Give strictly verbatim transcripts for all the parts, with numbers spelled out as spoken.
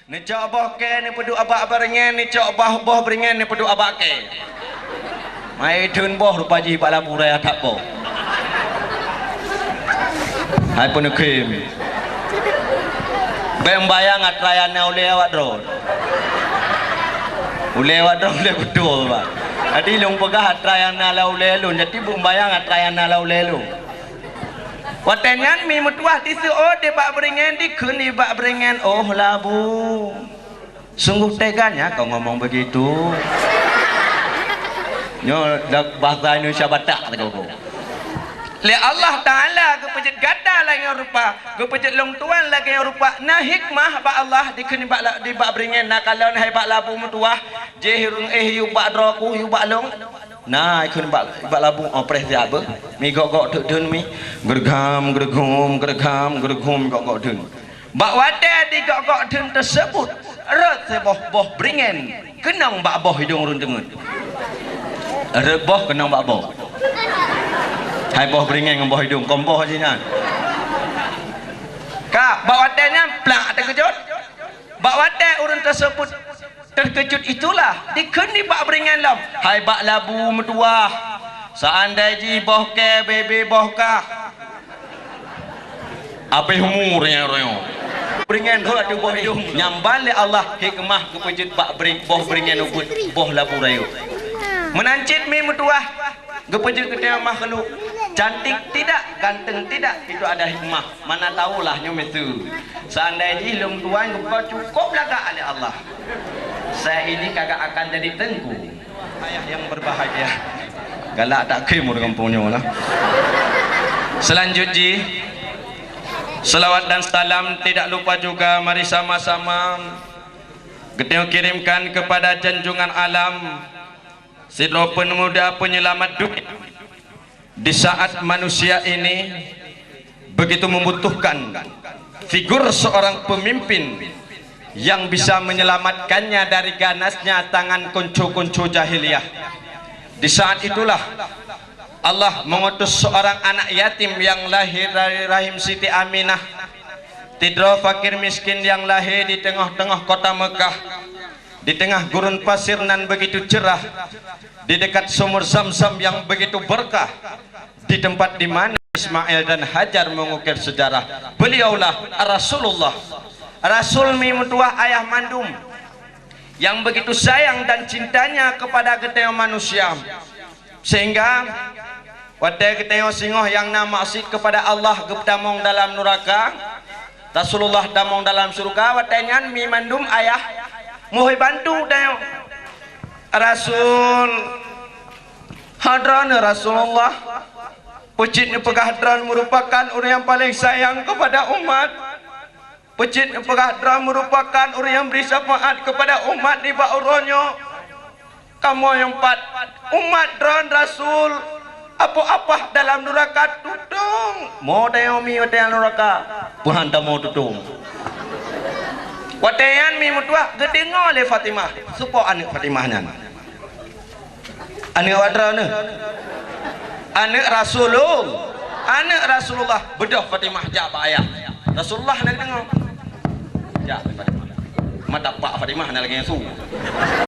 Neucok boh kèe neupeuduek bak beuringèn, neucok boh, boh beuringèn neupeuduek bak kèe. Mai theun boh rupa jih bak labu raya that boh. Hai peuneukhém. Bèk meubayang atra nyang na ulèe awak droe. Ulèe awak droe ulèe beutôi, bah. Jadi lôn peugah atra nyang na lam ulèe lôn, jadi bèk meubayang atra nyang na lam ulèe lôn. Watèe nyan mi meutuwah tiseuôt di bak beuringèn, dikheun di bak beuringèn, "Oh labu, sungguh teganya kau ngomong begitu." Nyoe dak bahasa Indonesia Batak teuka. Lé Allah Taala geupeujeuet gata lagèe nyoe rupa, geupeujeuet lôn tuan lagèe nyoe rupa, na hikmah bak Allah dikheun di bak la-, di bak beuringèn, na kalon hai bak labu meutuwah, jih ureueng éh yue bak droe ku, yue bak lôn. Na, ikheun bak, bak labu, oh, preh siat beuh. Mi gok-gok teuk theun mi. Geureugam, geureugum, geureugam, geureugum, gok-gok theun. Bak watèe di gok-gok theun teuseubut, rhot siboh boh beuringèn keunong bak boh idông ureueng teungeut. Rhot boh keunong bak boh. Hai boh beuringèn ngon boh idông, kon boh jih nyan. Ka, bak watèe nyan, plak teukeujot. Bak watèe ureueng teuseubut teukeujot itulah, dikheun di bak beuringèn lom, "Hai bak labu meutuwah, seandai jih boh kèe bèe-bèe boh kah, abéh umu reunyoe-reunyoe." Beuringèn rhot ateueh boh idông. Nyan ban lé Allah hikmah geupeujeuet bak beuring-, boh beuringèn ubit boh labu rayeuk. Meunan cit mi meutuwah, geupeujeuet keu tanyoe makhluk, cantik tidak, ganteng tidak, itu ada hikmah. Mana tahulah nyoe miseue. Seandai jih lôn tuan geupeugah cukôp lagak lé Allah. Saya ini kagak akan jadi teungku. Ayah yang berbahagia. Galak that kheun ureueng gampông nyoe lah. Selanjut jih, selawat dan salam tidak lupa juga mari sama-sama geutanyoe kirimkan kepada junjungan alam, sidroe pemuda penyelamat dunia. Di saat manusia ini begitu membutuhkan figur seorang pemimpin yang bisa menyelamatkannya dari ganasnya tangan kuncu-kuncu jahiliyah, di saat itulah Allah mengutus seorang anak yatim yang lahir dari rahim Siti Aminah, sidroe fakir miskin yang lahir di tengah-tengah kota Mekah, di tengah gurun pasir nan begitu cerah, di dekat sumur Zam-Zam yang begitu berkah, di tempat di mana Ismail dan Hajar mengukir sejarah. Beliaulah Rasulullah. Rasul mi meutuwah ayah mandum yang begitu sayang dan cintanya kepada geutanyoe manusia. Sehingga watèe geutanyoe singoh nyang na maksiet kepada Allah geupeutamong dalam nuraka, Rasulullah tamong dalam syeuruga, watèe nyan mi mandum ayah mohon bantu tanyoe. Rasul, hai droeneuh Rasulullah, peucit neupeugah droeneuh merupakan ureueng nyang paleng sayang kepada umat. Peucit neupeugah droeneuh merupakan ureueng nyang bri syafaat kepada umat nibak uroe nyoe. Kamoe nyang pat umat droeneuh Rasul, apoh apah dalam nuraka tutong. Mo tanyoe mi watèe nyan nuraka, peuhan tamoe tutong. Watèe nyan mi meutuwah geudeungoe lé Fatimah. Soe po aneuk Fatimah nyan? Aneuk awak droeneuh. Aneuk Rasulul-, aneuk Rasulullah. Beudôh Fatimah jak bak ayah. Rasulullah na geudeungoe. Jak Fatimah. Mata pak Fatimah na lagèe su.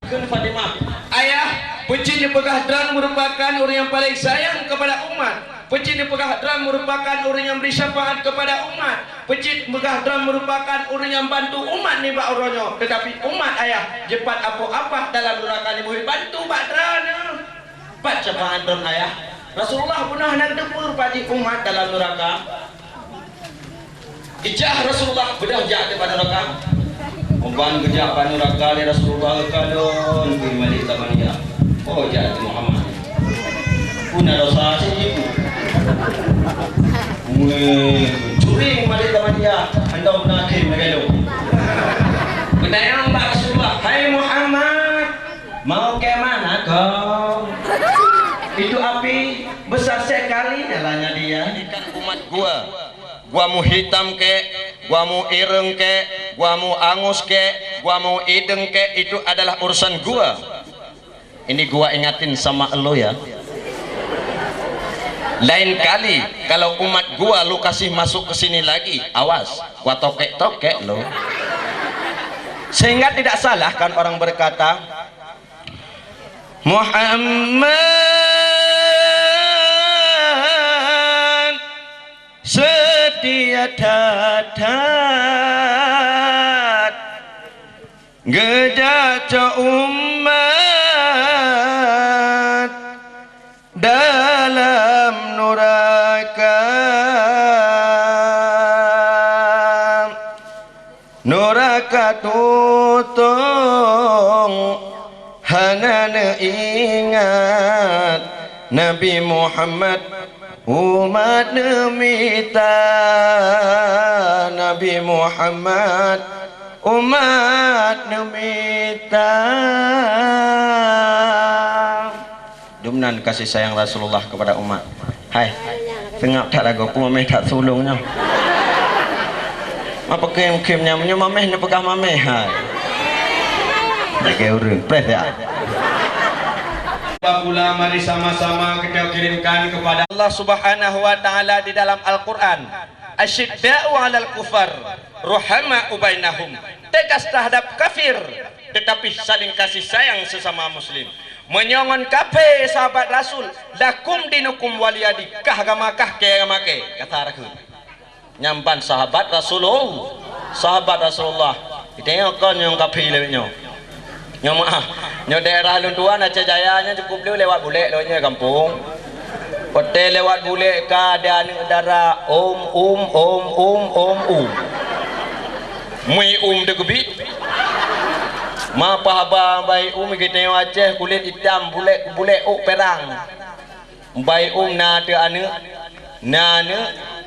Kheun Fatimah, "Ayah, peucit neupeugah droeneuh merupakan ureueng nyang paleng sayang kepada umat. Peucit neupeugah droeneuh merupakan ureueng nyang bri syafaat kepada umat. Peucit neupeugah droeneuh merupakan ureueng nyang bantu umat nibak uroe nyoe. Teutapi umat ayah jipat apoh apah dalam nuraka, nyoe meuhôi bantu bak droeneuh." Pat syafaat droeneuh ayah? Rasulullah peunoh hana geuteupeue rupa jih umat dalam nuraka. Geujak Rasulullah beudôh jak teuk bak nuraka. Uban geujak bak nuraka lé Rasulullah geukalon keu Malik Zabaniyah. Oh, jak teuk Muhammad. Peue na dosa cit jiku. Weh, curing Malik Zabaniyah, hana na khem lagèe lôn. Geutanyong bak Rasulullah, "Hai Muhammad, mau ke mana kau?" Itu api besar sekali nyalanya dia. Ikan umat gua. Gua mau hitam kek, gua mau ireng kek, gua mau angus kek, gua mau ideng kek, itu adalah urusan gua. Ini gua ingatin sama elo ya. Lain kali kalau umat gua lu kasih masuk ke sini lagi, awas, gua tokek-tokek lo. Sehingga tidak salah kan orang berkata, Muhammad setia that-that, geujak cok umat dalam nuraka. Nuraka tutong hana neuingat Nabi Muhammad umat neumita, Nabi Muhammad umat neumita. Dumnan kasih sayang Rasulullah kepada umat. Hai, seungab that lagoe, peue mameh that sulong nyoe. Apa khem-khem nyan, meunyoe mameh neupeugah mameh, hai. Lagèe ureueng, preh ya. Pula mari sama-sama kita kirimkan kepada Allah Subhanahu wa Ta'ala di dalam Al-Quran, "Asyidda'u 'alal kufar, ruhama'u bainahum." Tegas terhadap kafir, tetapi saling kasih sayang sesama muslim. Meunyoe ngon kafé sahabat Rasul, "Lakum dinukum waliyadin," kah agama kah, kèe agama kèe, kata Rasul. Nyan ban sahabat Rasulullah, sahabat Rasulullah. Geutanyoe kon nyang kafé lé nyoe. Nyoe meu'ah, nyoe daerah lôn tuan Aceh Jaya nyoe cukup le lewat bulèk lôn nyoe gampông. Watèe lewat bulèk ka ada aneuk dara, um, um, um, um, um, um. Mui um teukeubit. Ma pah haba bai um, geutanyoe Aceh kulét itam, bulèk, bulèk ôk pirang. Bai um na teu aneuk, na aneuk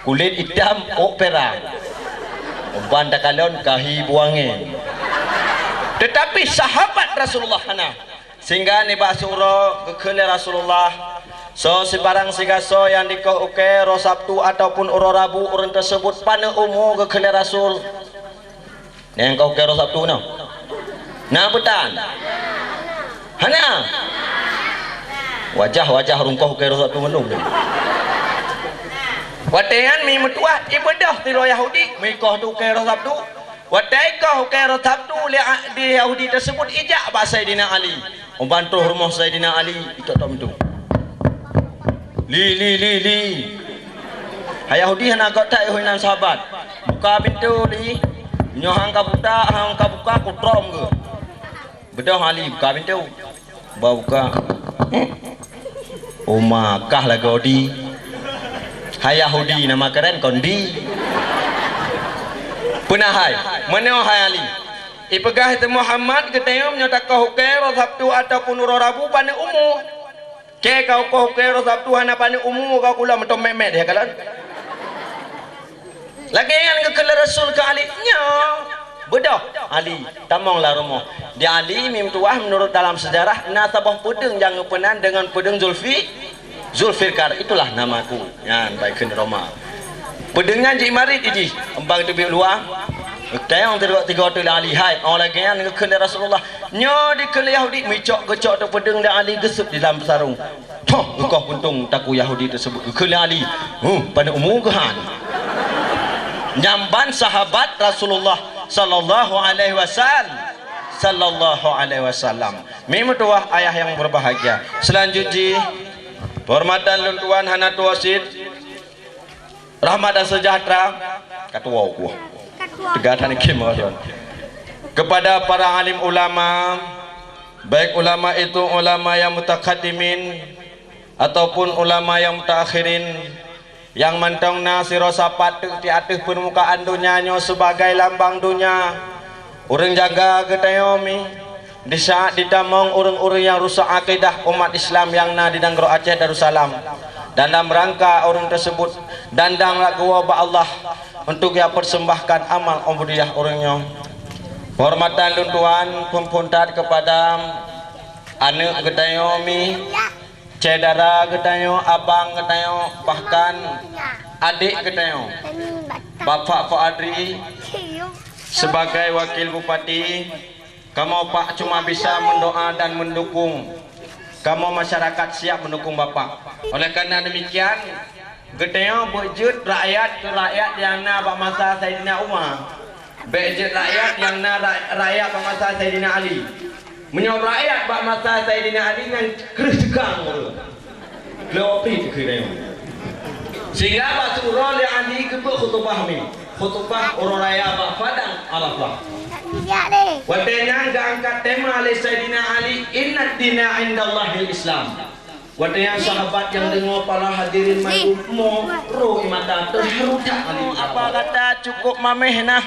kulét itam ôk pirang. Ban takalon kahi buangén. Tetapi sahabat Rasulullah hana. Sehingga nibak siuroe geukheun lé Rasulullah, soe sibarang sigasoe nyang dikoh ukèe uroe Sabtu ataupun uroe Rabu, ureueng teuseubut paneuk umu geukheun lé Rasul. Nyang ka ukèe uroe Sabtu nyoe? Na peutan? Hana? Wajah-wajah ureueng koh ukèe uroe Sabtu mandum. Watèe nyan mi meutuah ibeudôh sidroe Yahudi, mi koh teuh ukèe uroe Sabtu. Watèe ikoh ukèe uroe Sabtu lé a-, di Yahudi teuseubut ijak bak Saidina Ali. Uban troh rumoh Saidina Ali, itok-tok pintoe. Li, li, li, li. Hai Yahudi hana göt that, hai inan sahabat. Buka pintoe, li. Nyoe han ka buta, han ka buka, kutrom geuh. Beudôh Ali buka pintoe. Ba buka. Uma kah lagoe di. Hai Yahudi nama keren kon di. Peuna hai. Meunyoe hai Ali. Ipeugah teuh Muhammad geutanyoe nyoe takoh ukèe uroe Sabtu ataupun uroe Rabu paneuk umu. Kèe ka ukoh ukèe uroe Sabtu hana paneuk umu ka kula meutom mèt-mèt ya kalon. Lagèe nyan geukheun lé Rasul keu Ali, "Nyoe, beudôh, Ali, tamong lam rumoh." Di Ali mi meutuah, meunurot dalam seujarah na saboh peudeueng nyang geupeunan deungon peudeueng Zulfi-, Zulfikar, itulah namaku. Nyan bai kheun Roma. Peudeueng nyan jimarit jih, embang teubiet luwa. Tayong tiga-tiga tu lé Ali, hai, oh lagèe nyan geukheun lé Rasulullah. Nyoe dikheun lé Yahudi, meucok geucok teuh peudeueng lé Ali geusut di dalam sarong. Thoh, geukoh puntông takue Yahudi teuseubut geukheun lé Ali. Huh, paneuk umu geuhan. Nyan ban sahabat Rasulullah sallallahu alaihi wasal-, sallallahu alaihi wasallam. Mi meutuah ayah yang berbahagia. Selanjut jih, penghormatan lôn tuan hana tuwoe cit. Rahmat dan sejahtera. Katuwoe kuh. Teuga tan ikim mawon. Kepada para alim ulama, baik ulama itu ulama yang mutakaddimin ataupun ulama yang mutaakhirin, nyang mantong na sidroe sapat teuk di ateueh peurmukaan donya nyoe sibagai lambang donya. Ureueng jaga geutanyoe mi, di saat jitamong ureueng-ureueng nyang rusak akidah umat Islam nyang na di nanggroe Aceh Darussalam, dan lam rangka ureueng teuseubut dandang lagèe bak Allah untuk jipersembahkan amal ubudiyah ureueng nyoe. Penghormatan lôn tuan phon-phon that kepada aneuk geutanyoe mi, syedara geutanyoe, abang geutanyoe, bahkan adék geutanyoe, Bapak Fuadri, sebagai wakil bupati, kamoe Pak cuma bisa mendoa dan mendukung. Kamoe masyarakat siap mendukung Bapak. Oleh karena demikian, geutanyoe beujeuet rakyat keu rakyat nyang na bak masa Saidina Umar. Bék jeuet rakyat nyang na ra-, rakyat bak masa Saidina Ali. Meunyoe rakyat bak masa Saidina Ali nyan kreueh ceugang ureuëng. Leuwapit keu rakyat. Sehingga bak siuroe lé Ali geubeuet khutubah mi. Khutubah uroe raya bak padang Arafah. Watée nyan geuangkat tema lé Saidina Ali, "Innad dina indallahil Islam." Watée nyan sahabat nyang deungoe, para hadirin mandum, mo roh ié mata, teuharu that Ali. Aba gata cukôp maméh nah.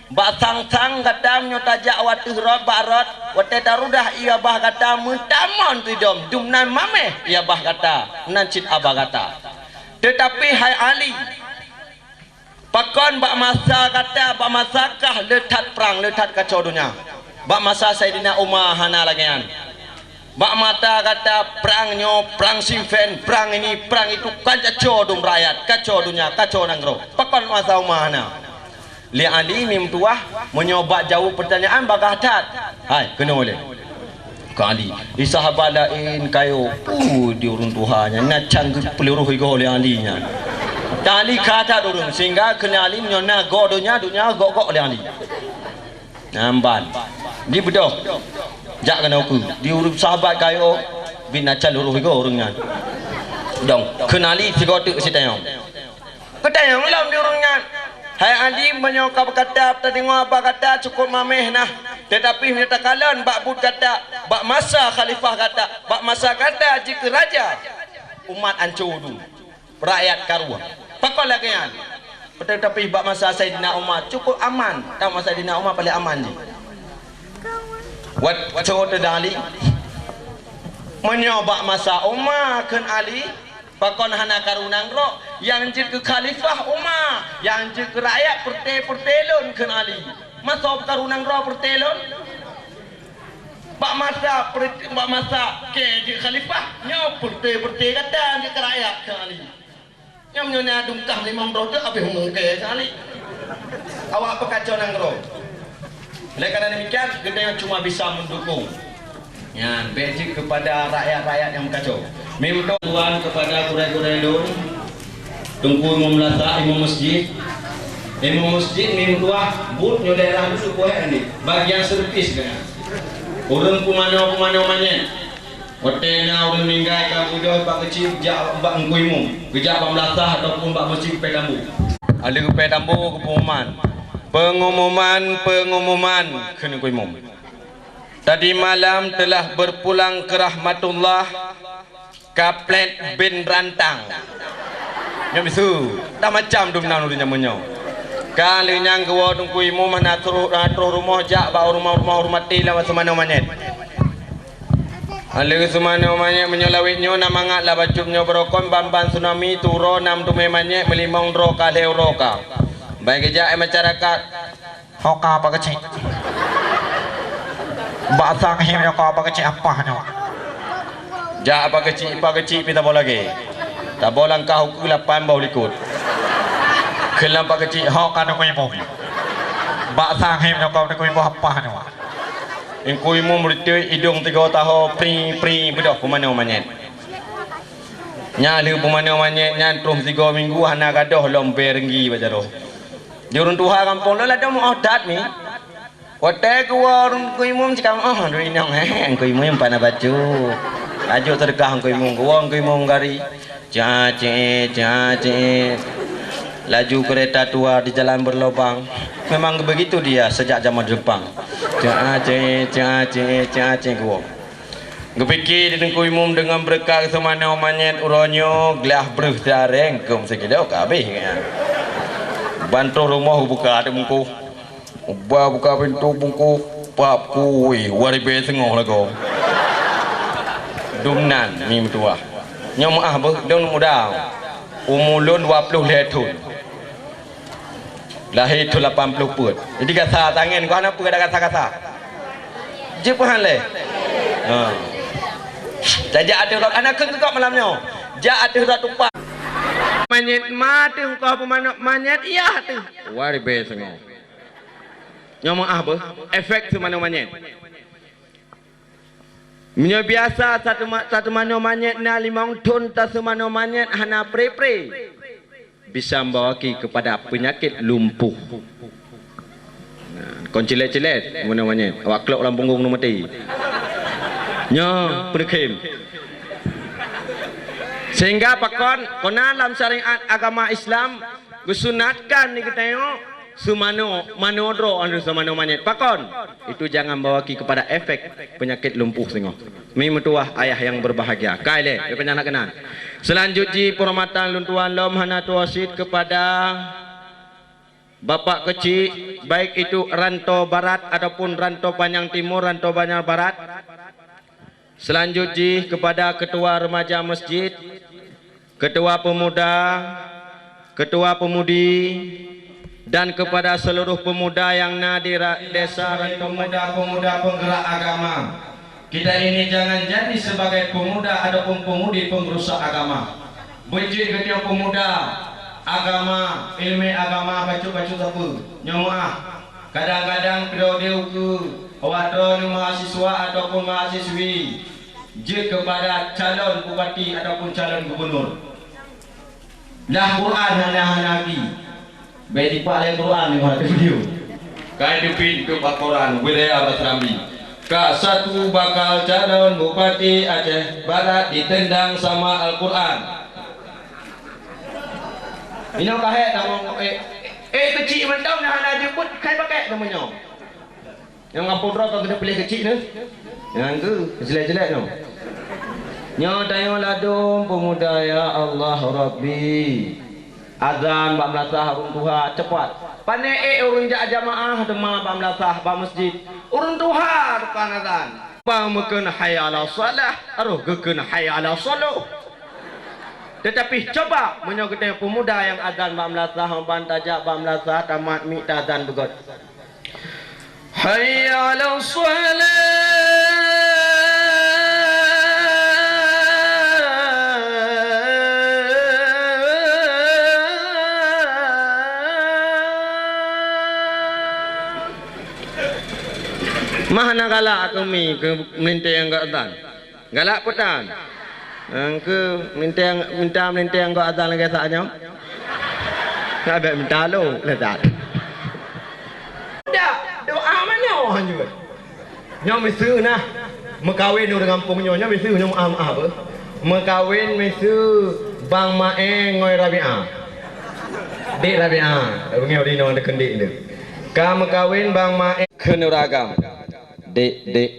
Bak sang-sang gata meunyoe tajak u ateueh rot bak rot, watée tarudah ié babah gata meutamon sidom, dumnan maméh ié babah gata, nan cit aba gata. Teutapi hai Ali, pakon bak masa gata, bak masa kah le that prang, le that kaco donya? Bak masa Saidina Umar hana lagée nyan. Bak mata gata prang nyoe, prang Siffin, prang ini, prang itu, kan kaco dum rakyat, kaco donya, kaco nanggroe. Pakon masa Umar hana? Lé Ali mi meutuwah, meunyoe bak jaweueb peutanyaan bagaih that. Hai, keunoe lé. Keu Ali, di sahabat laén kayo, uh, di ureuëng tuha nyan, na cang geupeuluroh igoe lé Ali nyan. Dan Ali ka that ureuëng, sehingga keu Ali meunyoe na goe donya, donya gok-gok lé Ali. Namban. Di beudoh. Jak keunoe keu. Di ureuëng sahabat kayo, bin na cang luroh igoe ureuëng nyan. Dong, keu Ali sigoe teuk sitayong. Geutanyong lom di ureuëng nyan, "Hai Ali, meunyoe ka beukata tadeungoe aba gata cukôp maméh nah, teutapi meunyoe takalon bak buet gata, bak masa khalifah gata, bak masa gata jeuet keu raja, umat anco dum, rakyat karueng. Pakon lagée nyan? Teutapi bak masa Saidina Umar cukôp aman, tan masa Saidina Umar paléng aman jih." Wat, wat cot teuh Ali. Meunyoe bak masa Umar kheun Ali, Pakon hana karu nanggroe, nyang jeuet keu khalifah umat, nyang jeuet keu rakyat peureute-peureute lôn kheun Ali. Masa karu nanggroe peureute lôn? Bak masa peureute-, bak masa kée jeuet khalifah, nyoe peureute-peureute gata jeuet keu rakyat kheun Ali. Nyoe meunyoe na dungkah limong droe teuh habéh umong kée kheun Ali. Awak peukaco nanggroe. Oleh karena demikian, geutanyoe cuma bisa mendukung. Nyan, bék jeuet kepada rakyat-rakyat nyang meukaco. Meutuah tuan kepada gurée-gurée lôn, Teungku Imum Meulasak, Imum Masjid. Imum Masjid meutuah buet nyoe daerah lôn peue nyan. Bagian servis nyan. Ureuëng peumanoe-peumanoe manyét. Watée na ureuëng meuninggai ka beudôh bak keuchik jak bak Teungku Imum. Geujak bak meulasah ataupun bak masjid Geupée Tambu. Aleuh Geupée Tambu keu peungumuman. Peungumuman, peungumuman, kheun Teungku Imum. Tadi malam telah berpulang ke rahmatullah Kaplet bin Rantang. Nyoe bisu, dah macam dum nan ureuëng jameun nyoe. Ka lheueh nyan geuwoe Teungku Imum hana troh, hana troh rumoh jak bak rumoh-rumoh ureuëng maté lam seumanoe manyét. Aleuh seumanoe manyét meunyoe lawét nyoe na mangat lah bacut nyoe beurokon ban-ban tsunami turo nam teumé manyét meulimong droe ka lhée uroe ka. Bai geujak, eh, masyarakat. Ho ka apa keuchik? Bak sang him nyoe ka apa keuchik apah nyoe? Jak apa keuchik, apa keuchik pi taboh lagée. Taboh langkah ukeue lapan boh likot. Keulam apa keuchik ho ka Teungku Imum. Bak sang him nyoe ka Teungku Imum apah nyoe. Teungku Imum reuteuet idong tigo taho pri-pri beudôh peumanoe manyét. Nyan lheueh peumanoe manyét nyan troh sigoe minggu hana gadôh lom bée reunggi bak jaroe. Di ureuëng tuha gampông lôn ladôm oh that mi. Watée geuwoe ureuëng Teungku Imum cit ka oh dum inong, eh, Teungku Imum pana bacut. Laju teudeukah Teungku Imum, geuwoe Teungku Imum gari. Cacet, cacet. Laju keureta tua di jalan berlobang. Memang begitu dia sejak zaman Jepang. Cacet, cacet, cacet geuwoe. Geupike di Teungku Imum deungon beureukat seumanoe manyét uroe nyoe glah breuh siareng keu meusikilo ka habéh nyan. Ban troh rumoh geubuka teuk bungkôh. Uba buka pintoe bungkôh, pap kui, wari bé seungoh lagoe. Dum nan mi meutuwah. Nyoe meuah beuh, dong muda. Umu lôn dua ploh lhée thon. Lahé thon lapan ploh peuet. Jadi gasa tangen, gua hana peue gasa-gasa. Jeuet peuhan lé. Ha. Tajak ateueh rot, aneuk keuh keu gob malam nyoe. Jak ateueh rot tupat. Manyét ma teuh, engkau peumanök manyét, iya teuh. Wari bé seungoh. Nyoe meuah beuh, efek seumanoe manyét. Meunyoe biasa satu ma-, satu manoe manyét na limong thon, taseumanoe manyét hana pre-pre, bisa membawa ki kepada penyakit lumpuh. Kon cilet-cilet, meunan manyét. Awak klok lam punggong nu maté. Nyoe, peudeukhém. Sehingga pakon, kona lam syariat agama Islam, geusunatkan di geutanyoe, seumanoe, manoe droe, anu seumanoe manyét. Pakon? Itu jangan bawa ki kepada efek penyakit lumpuh singoh. Mi meutuwah ayah yang berbahagia. Kai lé, dia punya anak keunan. Selanjut jih, penghormatan lôn tuan lom hana tuwosit kepada Bapak keuchik, baik itu rantau barat ataupun rantau panyang timur, rantau panyang barat. Selanjut jih kepada ketua remaja masjid, ketua pemuda, ketua pemudi, dan kepada seluruh pemuda yang na di ra-, desa rantau, pemuda-pemuda penggerak agama. Kita ini jangan jadi sebagai pemuda ataupun pemudi pengrusak agama. Beujeuet geutanyoe pemuda agama, ileumèe agama bacut-bacut sapeue. Nyoe meu'ah, kadang-kadang keudroe-droe keu awak droeneuh mahasiswa ataupun mahasiswi jeuet keupada calon bupati ataupun calon gubunur. Lah Quran hana-hana bi. Bèk dipat lé Quran di mata beliau. Kai teubiet untuk bak koran, wilayah Basrambi. Kak Satu bakal calon bupati Aceh Barat ditendang sama Al-Quran. Inoe ka hék tamong, eh, eh, keuchik mantong nyang hana jeuet buet, kai pakai teuma nyoe. Nyang gampông droe ka keuneuk piléh keuchik nyoe. Nyang keu, jelek-jelek nyoe. Nyoe tanyoe ladôm peumuda, ya Allah Rabbi. Azan bak meulasah ureueng tuha, cepat. Pané ék ureueng jak jamaah teuma bak meulasah, bak meuseujid. Ureueng tuha tukang azan. Bang meukheun hayya ala salah, roh geukheun hayya ala soloh. Tetapi coba, meunyoe geutanyoe peumuda nyang azan bak meulasah, ban tajak bak meulasah, tamat miet taazan beugöt. Hayya 'alas shalah. Mah na galak keu mi keu meulintang geuh tan. Galak peue tan? Engkeu minta, minta meulintang geuh azan lagèe saat nyoe? Ka bèk minta lôn lé tan. Dak, doa manoe hanjeuet. Nyoe miseue nah, meukawen ureueng gampông nyoe, nyoe miseue nyoe meu'ah-meu'ah beuh. Meukawen miseue Bang Maé ngon Rabi'ah. Dek Rabi'ah, beungèh ureueng inong teukeundek lé. Ka meukawen Bang Maé kheun ureueng agam. Dek, dek.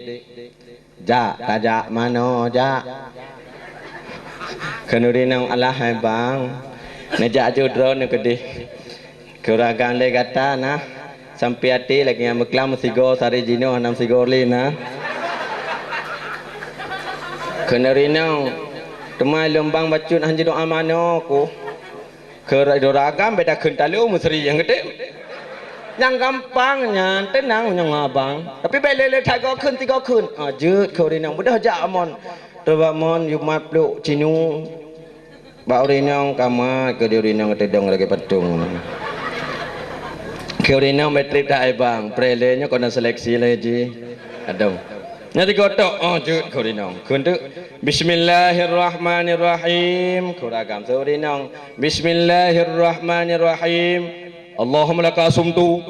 Jak, tajak manoe jak. Kheun ureueng inong, alah hai bang, neujak ju droeneuh keudeh. Keu ureueng agam lé gata nah, sampoe até lagèe nyang meuklam meusigoe sari jinoe hana meusigoe lé na. Kheun ureueng inong, teuma lôn bang bacut han jidoa manoe ku. Keu ureueng agam beda kheun talo meuseri nyang geutem. Nyang gampang nyan teunang nyang abang. Tapi bèk lé-lé that goe kheun tigoe kheun. Ah, jeuet keu ureueng inong beudôh jak mon. Teuma mon yumat pluk cinu. Bak ureueng inong kamat keu di ureueng inong teudong lagèe patong. Keu ureueng inong bèk trép that ai bang. Preh lé nyoe keunan seleksi lé jih. Adong. Nyan tigoe tok. Oh, jeuet keu ureueng inong. Kheun teuk. Bismillahirrahmanirrahim. Keu ureueng agam. Keu ureueng inong. Bismillahirrahmanirrahim. Allahumma laka sumtu.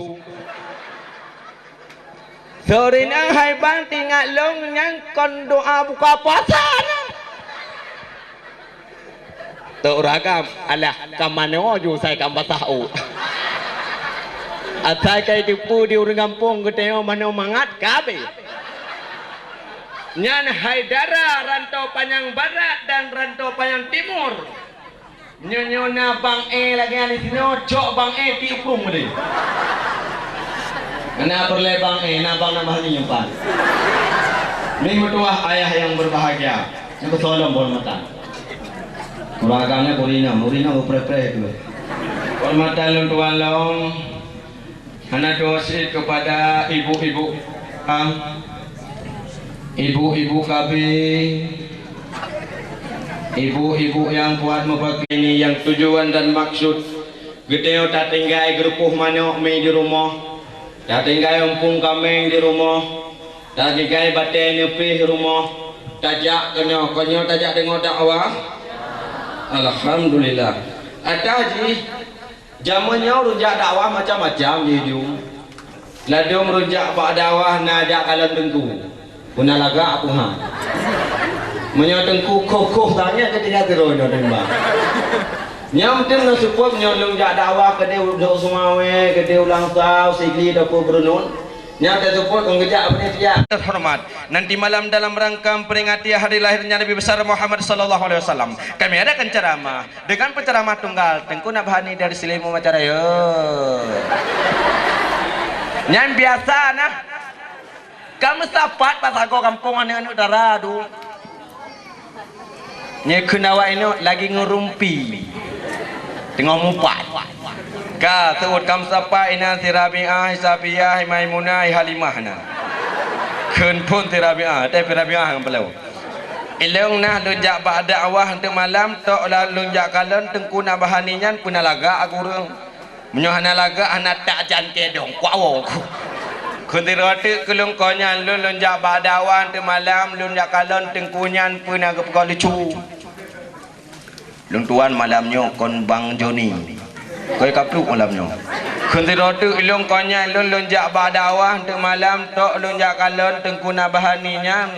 Seureueng hai bang, teuingat lôn nyan kon doa buka puasa nyan. Tok ragam, alah, ka manoe ju sai ka basah u. Asai ka jiteupeue di ureueng gampông geutanyoe manoe mangat ka abéh. Nyan hai dara rantau panyang barat dan rantau panyang timur. Nyoe, nyoe na bang eh lagèe nyan disinoe, cok bang eh tiep krueng tadi. Na peureulèe bang eh, na bang na bah nyoe nyan pat. Meutuah ayah yang berbahagia. Nyoe keusoe lom bonmatan. Ureueng agam nyan ureueng inong, ureueng inong geupreh-preh tu. Bonmatan lôn tuan lom. Hana tuwoe cit keupada ibu-ibu, ah, ibu-ibu kabi, ibu-ibu nyang kuat meupakini nyang tujuan dan maksud geutanyoe tatinggai geurupoh manok mi di rumoh, tatinggai umpung kaméng di rumoh, tatinggai batèe neupih rumoh, tajak keunoe, keunoe tajak deungö dakwah. Alhamdulillah. Atah jih Jameun nyoe ureueng jak dakwah macam-macam di ujong. Ladôm rujak bak dakwah na jak kalon teungku. Peuna lagak aku ha. Meunyoe teungku khoh-khoh tangieng keu tinggai sidroe nyoe teumbang. Nyang teuh neuseupôt nyoe lôn jak dakwah keudeh u Dok Sumawé, keudeh u Langsau, Sigli, Teupeu Beureunon. Nyang teuseupôt ngon geujak panitia. Terhormat. Nanti malam dalam rangka memperingati hari lahirnya Nabi besar Muhammad sallallahu alaihi wasallam, kami adakan ceramah dengan penceramah tunggal Teungku Nabhani dari Seulimu Macaraya. Nyan biasa nah. Ka meusapat bak sagoe gampông aneuëk-aneuëk dara du. Nyoe kheun awak inong lagi ngeurumpi. Teungoh mupat. Ka seuôt ka meusapat inan si Rabiah, si Safiyah, si Maimunah, si Halimah na. Kheun phon si Rabiah, teuh si Rabiah nyang peuleueh. Ilong nah lôn jak bak dakwah teuk malam, tok la lôn jak kalon Teungku Nabhani nyan peuna lagak aku ureuëng. Meunyoe hana lagak, hana tak jan kedong, kuak woe ku. Kheun sidroe teuk keu lôn kon nyan, lôn, lôn jak bak dakwah teuk malam, lôn jak kalon teungku nyan peue na geupeugot lucu. Lôn tuan malam nyoe kon Bang Joni. Koi kapluk malam nyoe. Kheun sidroe teuk lôn kon nyan, lôn, lôn jak bak dakwah teuk malam, tok lôn jak kalon Teungku Nabhani nyan.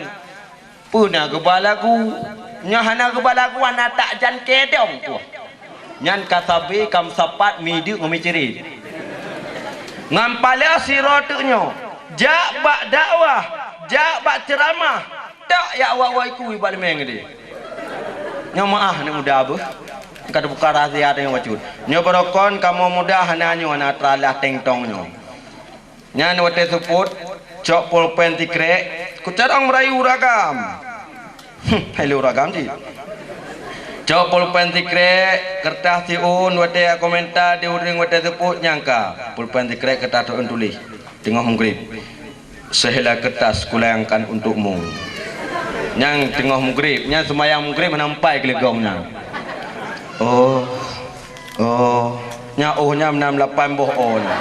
Peue na geuba lagu? Nyoe hana geuba lagu, hana tak jan kedong tuh. Nyan ka sabe ka meusapat mideuk ngon miciri. Ngon pala sidroe teuk nyoe, jak bak dakwah, jak bak ceuramah, tak yak wak-wak iku bak leumeng gede. Nyoe meu'ah aneuk muda beuh. Ka teubuka rahsia teuh nyoe bacut. Nyoe barokon kamoe muda hana nyoe hana teuralah teng tong nyoe. Nyan watée seupôt, cok pulpen sikrek, kucarông meurayu ureuëng agam. Hai lé ureuëng agam cit. Cok pulpen sikrek, keureutas siôn watée komentar di ureuëng watée seupôt nyang ka. Pulpen sikrek keureutas siôn tuléh, teungoh meugrib. Sehelai kertas kulayangkan untukmu. Nyang teungoh meugrib, nyang seumayang meugrib hana meupai keuligong nyan. Oh. Oh, nya oh nya meunan lapan boh oh nya.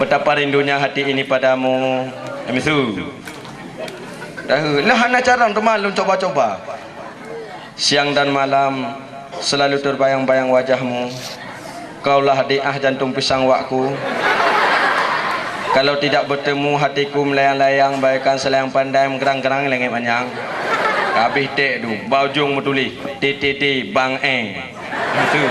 Betapa rindunya hati ini padamu, Misu. Dah lah hana carông teuma lôn coba-coba. Siang dan malam selalu terbayang-bayang wajahmu. Kaulah diah jantung pisang wakku. Kalau tidak bertemu hatiku melayang-layang bagaikan selayang pandai meugerang-gerang langit manyang. Habéh ték du, bak ujong meutuléh, T T T, Bang E. Itu.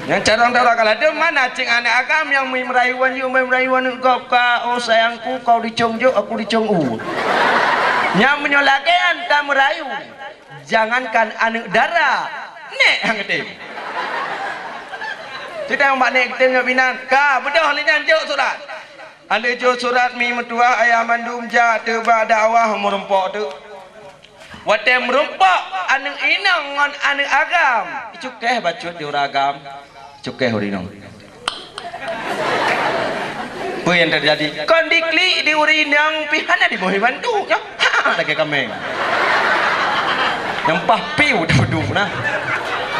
Nyang carông dara kaladeuem mana céng aneuk agam nyang meumeurayu wan yue meumeurayu aneuk gob ka, oh sayangku, kau dicong jok, aku dicong u. Nyang meunyoe lagée nyan ka meurayu. Jangankan aneuk dara, nék han geutem. Sidang bak nék geutem nyoe binan, ka beudôh lé nyan jok surat. Aleuh jok surat mi meutuah ayah mandum jak teuk bak dakwah meurumpok teuk. Watée meurumpok aneuk inong ngon aneuk agam, icukéh bacut di ureuëng agam. Cukéh ureuëng inong. Peue nyang teujadi? Kon diklik di ureuëng inong pih hana diboh ibantu nyoe. Ha, lagée kaméng. Nyang paih piu teuduek na.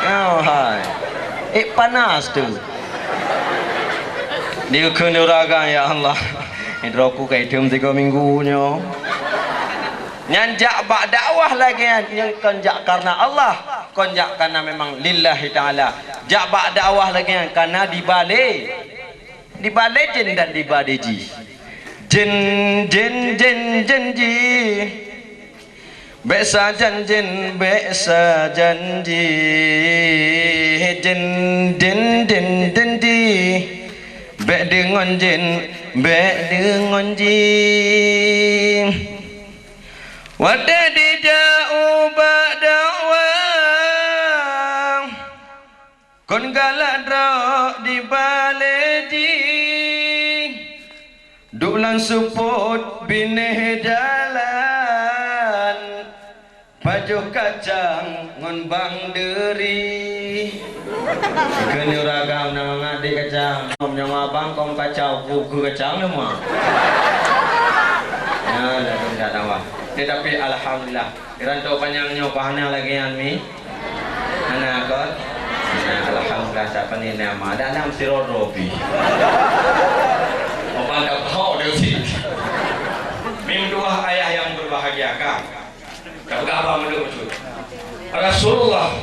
Nyoe hai. Ék panas tu. Dikheun ureuëng agam, ya Allah. Droku ka item tiga minggu nyoe. Nyan jak bak dakwah lagée nyan, nyan kon jak karena Allah, kon jak karena memang lillahi ta'ala. Jak bak dakwah lagée nyan karena dibale, dibale jén dan dibale jih. Jén, jén, jén, jén jih. Bék sajan jén, bék sajan jih. Jén, jén, jén, jén jih. Bék deungon jén, bék deungon jih. Watée dijak ubak dakwah, kon galak droe dibale jih. Duek lam seupôt binéh jalan, pajoh kacang ngon bang deuri. Keuneuk ragam na mangat di kacang. Nyoe abang kong kacau, ku keu kacang nyoe ma. Nyan dah dah dakwah. Tetapi alhamdulillah, di rantau panyang nyoe ka hana lagée nyan mi. Hana kon. Nah, alhamdulillah, siapa ni nama? Ada enam si Roro pi. Abang dah tahu dia si. Mim dua ayah yang berbahagia kan. Dah berapa menurut tu? Rasulullah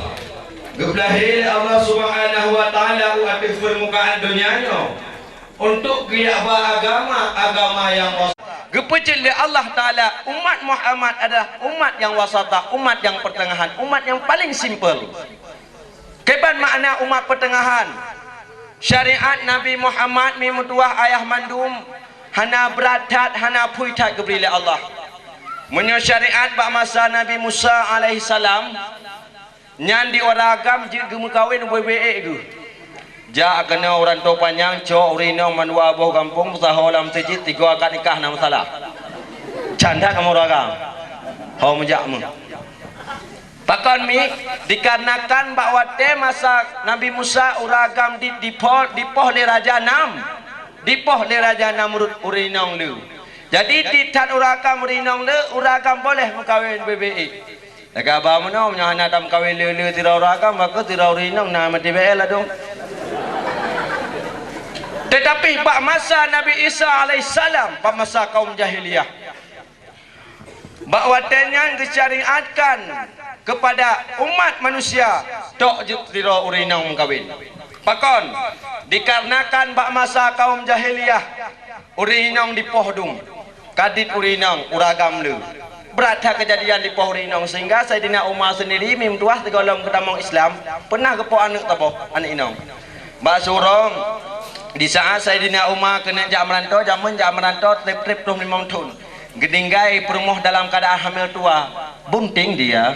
geubeulah lé Allah Subhanahu wa Taala u ateueh peurmukaan donya nyoe. Untuk geuyue ba agama, agama nyang wasatah. Geupeucit lé Allah Taala, umat Muhammad adalah umat nyang wasatah, umat nyang peuteungahan, umat nyang paleng simple. Kiban makna umat peuteungahan? Syariat Nabi Muhammad, mi meutuwah ayah mandum, hana brat that, hana phui that geubri lé Allah. Meunyoe syariat bak masa Nabi Musa alaihissalam, nyan di ureuëng agam jeuet geumeukawen ubé-bé ék geuh. Jak keunoe ureuëng toe panyang, cok ureuëng inong mandua boh gampông, peusaho lam meuseujid, tiga akad nikah na meusalah. Can that kamoe ureuëng agam. Ho meujak meuh. Pakon mi? Dikarenakan bak watée masa Nabi Musa ureuëng agam di, dipoh, dipoh lé Raja Nam, dipoh lé Raja Namrud ureuëng inong le. Jadi, di that ureuëng agam ureuëng inong le, ureuëng agam boleh meukawen ubé-bé ék. Lagée haba meunoe, meunyoe hana tameukawen le-le sidroe ureuëng agam, maka sidroe ureuëng inong na meuti B L ladôm. Tetapi bak masa Nabi Isa alaihissalam, bak masa kaum jahiliyah, bak watée nyan geusyariatkan keupada umat manusia tok jeuet sidroe ureuëng inong meukawen. Pakon? Dikarenakan bak masa kaum jahiliyah, ureuëng inong dipoh dum, ka dit ureuëng inong, ureuëng agam le. Brat that keujadian dipoh ureuëng inong, sehingga Saidina Umar seundiri mi meutuwah sigohlom geutamong Islam, peunah geupoh aneuëk saboh, aneuëk inong. Bak siuroe, di saat Saidina Umar keuneuk jak meuranto, jameun jak meuranto treb-treb troh limong thon. Geutinggai peurumoh dalam keuadaan hamil tua, bunting dia.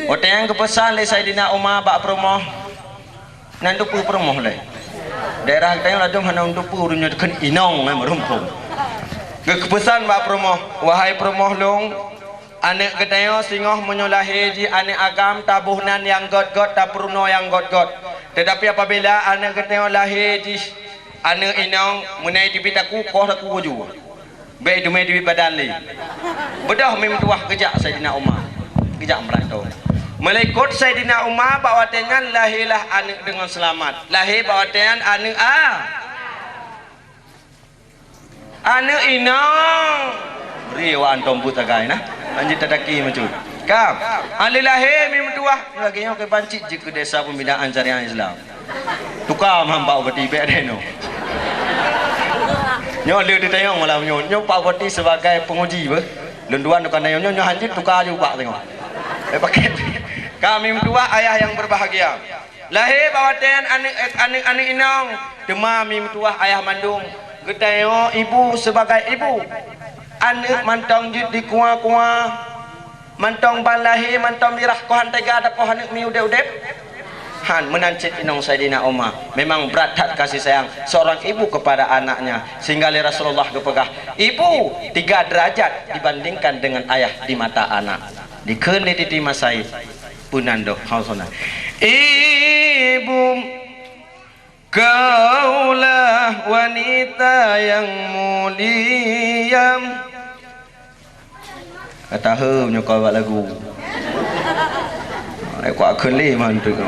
Watée nyan geupeusan lé Saidina Umar bak peurumoh, "Nan teupeue peurumoh lé? Daerah geutanyoe ladôm hana teupeue ureuëng nyoe kheun inong, eh, meurumpung." Geupeusan bak peurumoh, "Wahai peurumoh lôn, aneuëk geutanyoe singoh meunyoe lahé jih aneuëk agam, taboh nan nyang gét-gét, tapeurunoe nyang gét-gét. Teutapi apabila aneuëk geutanyoe lahé jih aneuëk inong, meunai teubiet takue, koh takue baju. Bék teumé teubiet badan lé." Beudôh mi meutuwah geujak Saidina Umar, geujak meuranto. Meulikot Saidina Umar bak watée nyan lahé lah aneuëk deungon seulamat. Lahé bak watée nyan aneuëk a, aneuëk inong. Bri awak antom buet sagai na. Anjing tataki macut. Ka, ahli lahé mi meutuwah, lagée nyoe keu bancit jeuet keu Desa Pembinaan Syariah Islam. Tuka meuhan Pak Bupati, bék deh nyoe. Nyoe le teutanyong malam nyoe. Nyoe Pak Bupati sebagai penguji beuh. Lôn tuan tukang tanyong nyoe, nyoe hanjeuet tuka aju bak tengok. Eh, pakai. Ka mi meutuwah ayah yang berbahagia. Lahé bak watée nyan aneuëk, aneuëk, aneuëk inong, teuma mi meutuwah ayah mandum. Geutanyoe ibu sebagai ibu. Aneuëk mantong jeuet dikua-kua, mantong ban lahé, mantong mirah, koh han teuga tapoh aneuëk mi udeb-udeb. Han, meunan cit inong Saidina Umar. Memang brat that kasih sayang seorang ibu kepada anaknya, sehingga lé Rasulullah geupeugah, "Ibu tiga derajat dibandingkan dengan ayah di mata anak." Dikheun lé Siti Masaid, peunan doh, hau sona. Ibu, kaulah wanita yang mulia. Ka tahe meunyoe kau bak lagu. Ai, kuat kheun lé mantong.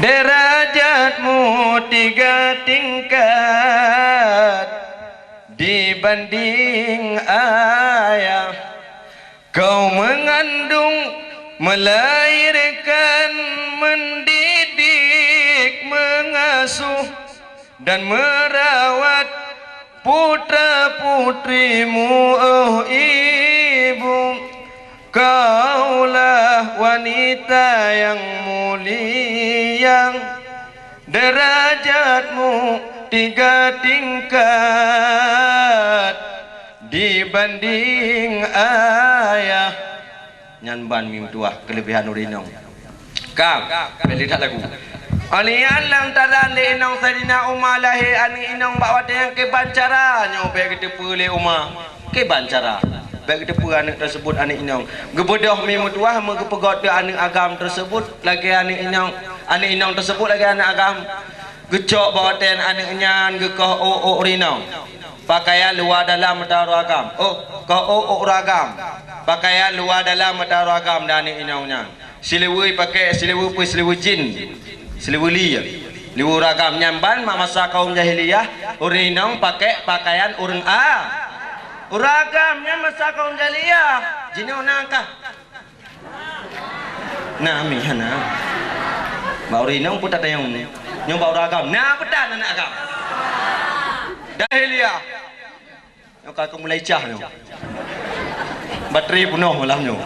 Derajatmu tiga tingkat dibanding ayah. Kau mengandung, melahirkan, mendidik, mengasuh, dan merawat putra-putrimu, oh ibu. Kaulah wanita yang mulia, derajatmu tiga tingkat dibanding ayah. Nyan ban mi meutuwah keuleubehan ureuëng inong. Ka, bèk lé that lagu. Óh lheueh nyan lantaran lé inong Saidina Umar lahé aneuëk inong bak watèe nyang kiban cara nyoe bèk geuteupeue lé Umar. Kiban cara. Bèk geuteupeue aneuëk teuseubut aneuëk inong. Geubeudôh mi meutuwah meugeupeugot teuh aneuëk agam teuseubut lagèe aneuëk inong, aneuëk inong teuseubut lagèe aneuëk agam. Geucok bak watèe aneuëk nyan geukoh ôk-ôk ureuëng inong. Pakaian luwa dalam mata ureuëng agam. Oh, koh ôk-ôk ureuëng agam. Pakaian luwa dalam mata ureuëng agam dan aneuëk inong nyan. Sileue pakèk sileue peue, sileue jin. Sileue li. Liweue ureuëng agam nyan ban mak masa kaum jahiliyah, ureuëng inong pakèk pakaian ureuëng a-, ureuëng agam nyan masa kaum jahiliyah. Jinoe na kah? Na mi hana. Bak ureuëng inong pun tatanyong ni. Nyoe bak ureuëng agam. Na peutan aneuëk agam. Dahiliah. Nyoe ka mulai cah nyoe. Batri punoh malam nyoe.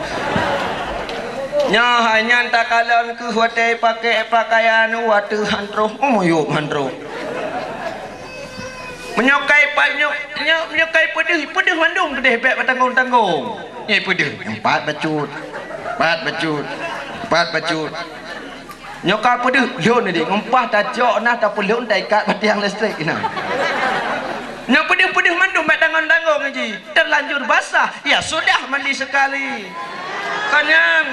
Nyoe hai nyan takalon keuh watée pakai pakaian watée han troh, oh, yôp han troh. Meunyoe kai pa-, nyoe, nyoe, meunyoe kai peudeuh, peudeuh mandum peudeuh bék batanggong-tanggong. Nyoe peudeuh, empat bacut. Empat bacut. Empat bacut. Nyoe ka peudeuh, lôn di ngon paih tacok na tapeulon taikat bak tiang listrik na. Nyoe peudeuh-peudeuh mandum bék tanggong-tanggong ji. Terlanjur basah, ya sudah mandi sekali. Kon nyan,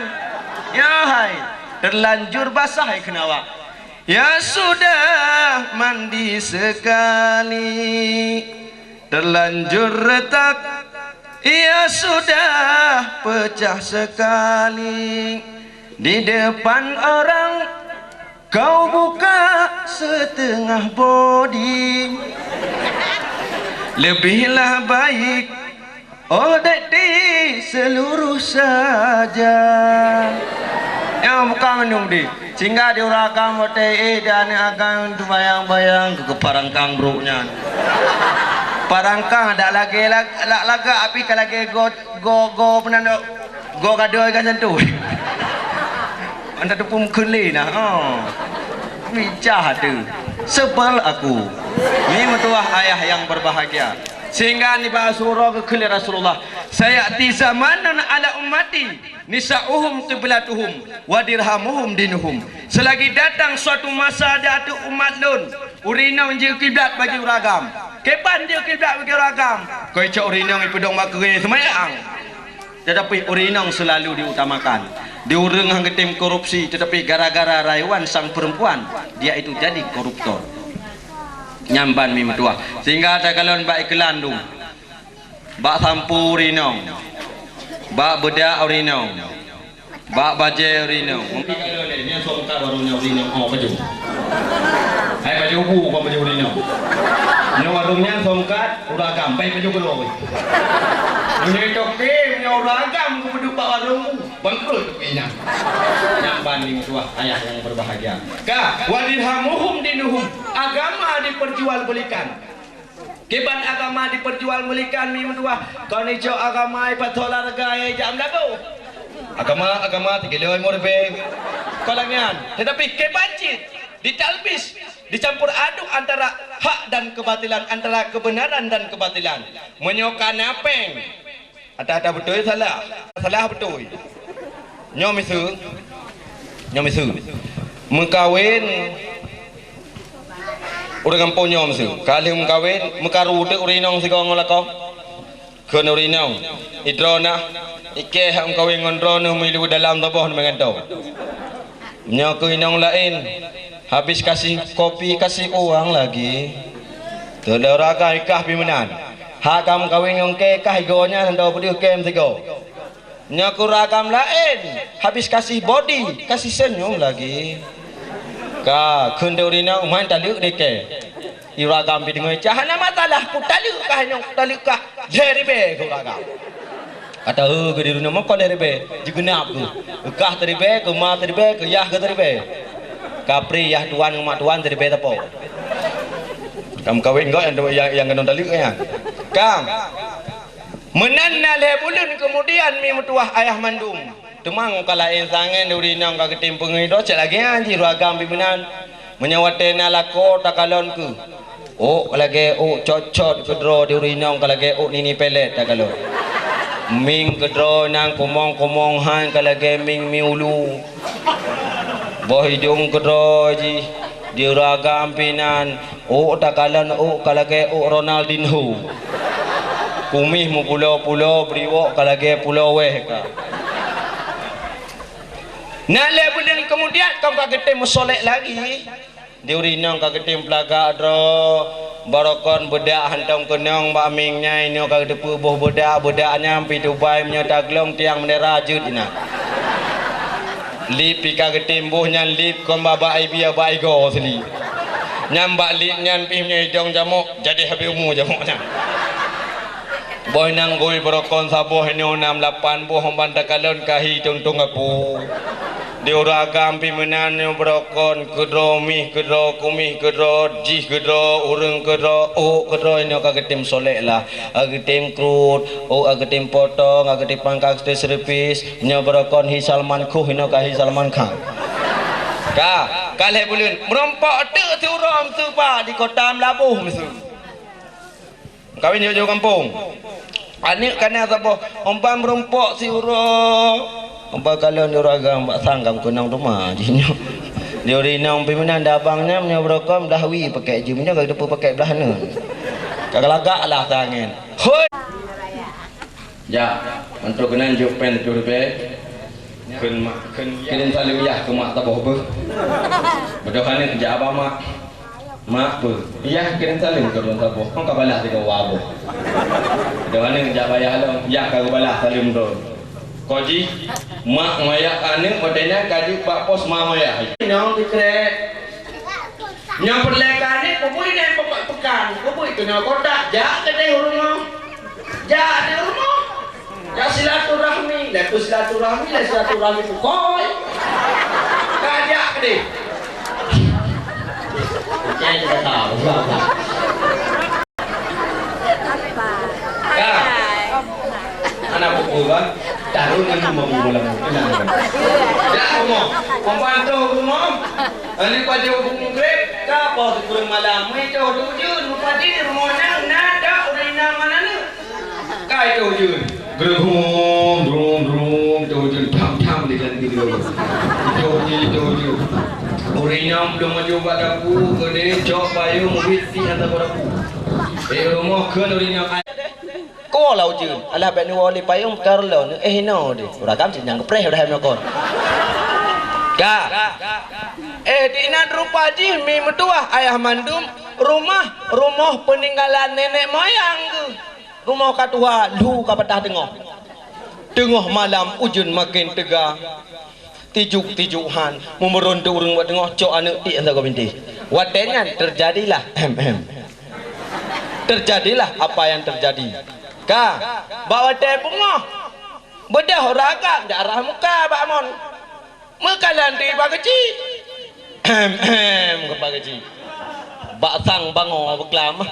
ya hai, terlanjur basah hai keunawa. Ya sudah mandi sekali, terlanjur retak. Ya sudah pecah sekali, di depan orang kau buka setengah bodi. Lebihlah baik, oh, dek di seluruh saja. Ya, buka mandum di. Sehingga di ureueng agam watée dan akan terbayang-bayang keu parangkang brok nyan. Parangkang dak lagée lag-, lak lagak api ka lagée go, go, go peunan dok. Go gadoi ka sentuh. Anda tu pun keli nah. Oh. Micah tu. Sebel aku. Ni meutuah ayah yang berbahagia. Sehingga nibak surah keu kheun Rasulullah, "Sayati zamanun ala ummati nisa'uhum qiblatuhum wa dirhamuhum dinuhum." Selagi datang suatu masa di ateueh umat lôn, ureueng inong jeuet kiblat bagi ureueng agam. Kiban jeuet kiblat bagi ureueng agam? Keu cok ureueng inong ipeudong bak keue seumayang. Tetapi ureueng inong selalu diutamakan. Di ureueng hana geutem korupsi, tetapi gara-gara rayuan sang perempuan, dia itu jadi koruptor. Nyan ban mi meutuah. Sehingga takalon bak iklan tu. Bak sampu ureueng inong. Bak beudak ureueng inong. Bak bajée ureueng inong. Nyan som kat warong nyan ureueng inong. Oh, baju. Hai baju bu, bukan baju ureueng inong. Nyoe warong nyan som kat, ureueng agam. Bai baju keudua. Meunyoe toke, meunyoe ureueng agam, geupeudeuh bak warong, bangkrut toke nyan. Nyan ban mi meutuah ayah yang berbahagia. Ka, wa dirhamuhum dinuhum. Agama diperjualbelikan. Kiban agama diperjualbelikan mi meutuah. Kon icok agama ipathoe larga jak meulago. Agama, agama tigiloi murbe. Kon lagée nyan. Tetapi kiban cit ditalbis, dicampur aduk antara hak dan kebatilan, antara kebenaran dan kebatilan. Meunyoe ka na péng, ata-ata beutôi salah, salah beutôi. Nyoe miseue, nyoe miseue. Meukawen ureueng gampông nyoe miseue. Ka lheueh meukawen, meukaru teuk ureueng inong sigoe ngon lakoe. Kheun ureueng inong, "Idroe na, ikée hak meukawen ngon droeneuh milu dalam tuboh meugantoe." Nyoe keu inong laén, habis kasih kopi, kasih uang lagi. Teudara kah ikah pih meunan. Hak ka meukawen ngon kée kah igoe nyan hana peudeuh kém sigoe. Nyoe keu ureueng agam laén, habis kasih bodi, kasih senyum lagi. Ka, kheun ureueng inong, "Man taleuek deh kée." Ureueng agam pih deungoe, "Cah hana masalah, kutaleuek kah inong, kutaleuek kah lhée ribée," kheun ureueng agam. Kata, "Heu, keu di dunia meuko lhée ribée, jigeunap keuh. Keu kah teuribée, keu ma teuribée, keu yah keuh teuribée." Kapreh yah tuan ngon mak tuan teuribée teupok. Kam kawen gok nyang, nyang, nyang keunong taleuek nyan. Kam. Meunan na lhée buleuen keumudian mi meutuah ayah mandum. Teuma ka laén sangen ureueng inong ka geutem peungeuh droe cit lagée nyan jih ureueng agam pih meunan. Meunyoe watée na lakoe takalon keuh, ôk lagée ôk cot-cot keudroe di ureueng inong ka lagée ôk nini pelet takalon. Mieng keudroe nyang kumong-kumong han ka lagée mieng mi ulu. Boh idong keudroe jih di ureueng agam pih nan, ôk takalon ôk ka lagée ôk Ronaldinho. Kumieh meupulo-pulo, beuliwok ka lagée pulo wéh ka. Na lhée buleuen keumudian kon ka geutem meusolek lagi. Di ureueng inong ka geutem peulagak droe, barokon beudak hantom keunong bak mieng nyan, inoe ka geuteupeue boh beudak, beudak nyan pih tubai meunyoe taglong tiang meunera jeuet inan. Lip pih ka geutem boh nyan lip kon bak, bak ibie bak igoe seulip. Nyan bak lip nyan pih meunyoe idong jamok, jadi habéh umu jamok nyan. Boh inong gui barokon saboh inoe nam lapan boh ban takalon kahi tong-tong gapu. Di ureueng agam pih meunan nyoe beurokon, keudroe mih, keudroe kumieng, keudroe jih, keudroe ureueng, keudroe ôk, keudroe nyoe ka geutem solek lah. Ka geutem krut, ôk ka geutem potong, ka geutem pangkas, ka geutem servis. Nyoe beurokon hi Salman Khuh, inoe ka hi Salman Khan. Ka, ka lhèe buleuen. Meurumpok teuk siuroe meuseubak di Kota Meulaboh meuseue. Kawin jauh-jauh kampung. Aneuk ka na saboh, umpan meurumpok siuroe. Umpan kalon di ureueng agam bak sang gam keunong teuma jih nyoe. Di ureueng inong pih meunan, di abang nyan meunyoe beurokon blah wie pakèk jeuem, nyoe ka teupeu pakèk blah neun. Ka geulagak lah tangen. Hoi! Jak, mantong keunan jok pen tujoh ribèe. Kheun mak, kheun, kirim saleuem yah keu mak saboh beuh. Beudôh aneuk jak bak mak. Mak peue? Yah kirim saleuem keu droen saboh. Kon ka balah sigoe boh. Beudôh aneuk jak bak yah lom. Yah ka geubalah saleuem droen. Ko jih, mak ngon yah aneuk watèe nyan ka jeuet bak pos ma ngon yah. Nyoe sikrek. Nyoe peureulèe ka aneuk, peubui nyan peukat peukan. Peubui keunoe kotak. Jak keudeh u rumoh. Jak di rumoh. Jak silaturahmi, lé peusilaturahmi, lé silaturahmi pukoi. Ka jak keudeh. Cen kata, ulang, ulang. Ka. Anak pukul, kan? Taruh ngon lima puluh lam. Tenang, kan? Jak rumoh. Pembantu rumoh. Ani pajôh bungkrek, ka poh sikureueng malam. Meuidoh tujeuen, mupadi rumoh nyan na dak ureueng inong ngon aneuk. Ka idoh tujeuen. Geureum, geureum, geureum, idoh tujeuen. Tham, tham di dalam tiga. Idoh tujeuen, idoh tujeuen. Ureueng inong belum maju bak dapu, keudeh cok payong, murit si hantar bak dapu. Eh, rumoh kheun ureueng inong. Ko lau jeuen, alah bèk neuwoe lé payong, ka reuloh neuéh inoe deh. Ureueng agam cit nyang geupreh udah hai meunyoe kon. Ka. Eh, di inan rupa jih mi meutuwah ayah mandum, rumah, rumoh peuninggalan nenek moyang geuh. Rumoh ka tuha, lhu ka patah teungoh. Teungoh malam ujeuen maken teuga. Tijuk-tijuk han, meumeuron teu ureueng bak teungoh cok aneuk tiek sagoe bintéh. Watèe nyan teujadilah, em, em. Teujadilah apa nyang teujadi. Ka, bak watèe beungoh, beudôh ragam jak rhah muka bak mon. Meukalon di Pak Keuchik. Em, em, keu Pak Keuchik. Bak sang bangoe beuklam.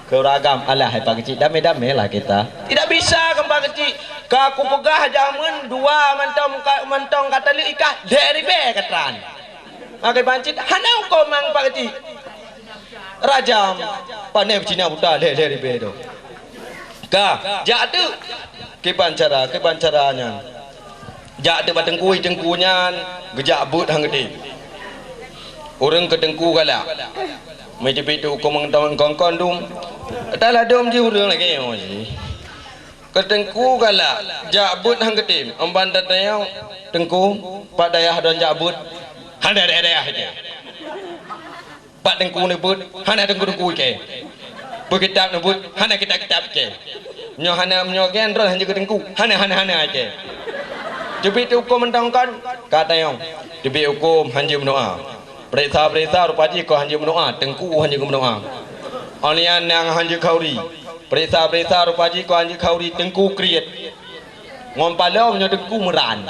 Keu ureueng agam, alah, hai Pak Keuchik, damé-damé lah kita. Tidak bisa, keu Pak Keuchik. Ka kupeugah jameun dua mantong ka, mantong ka taleuek ikah, lhèe ribèe ka tran. Makai pancit, hana ukoman Pak Keuchik. Rajam, pané cina buta, lhèe, lhèe ribèe tu. Ka, jak teuk. Kiban cara, kiban cara nyan. Jak teuk bak teungku, teungku nyan geujak beuet han geutem. Ureueng keu teungku galak. Meuteubiet teuk huköm mantong kon-kon dum. Ata ladôm jih ureueng lagèe nyoe jih. Keu teungku galak, jak beuet han geutem. Ôn ban tatanyong, "Teungku, pat dayah droen jak beuet?" "Hana dayah-dayah," ijaweueb. Pat teungku neubeuet, hana teungku-teungku ikèe. Peu kitab neubeuet, hana kitab-kitab ikèe. Nyoe hana, nyoe gen droen hanjeuet keu teungku, hana, hana, hana ikèe. Teubiet huköm mantong kon, ka tanyong. Teubiet huköm hanjeuet meudoa. Peuriksa-peuriksa rupa jih kon hanjeuet meudoa, teungku hanjeuet meudoa. Ôn nyan nyang hanjeuet khauri. Peuriksa-peuriksa rupa jih kon hanjeuet khauri, teungku kriet. Ngon palom nyoe teungku meuran.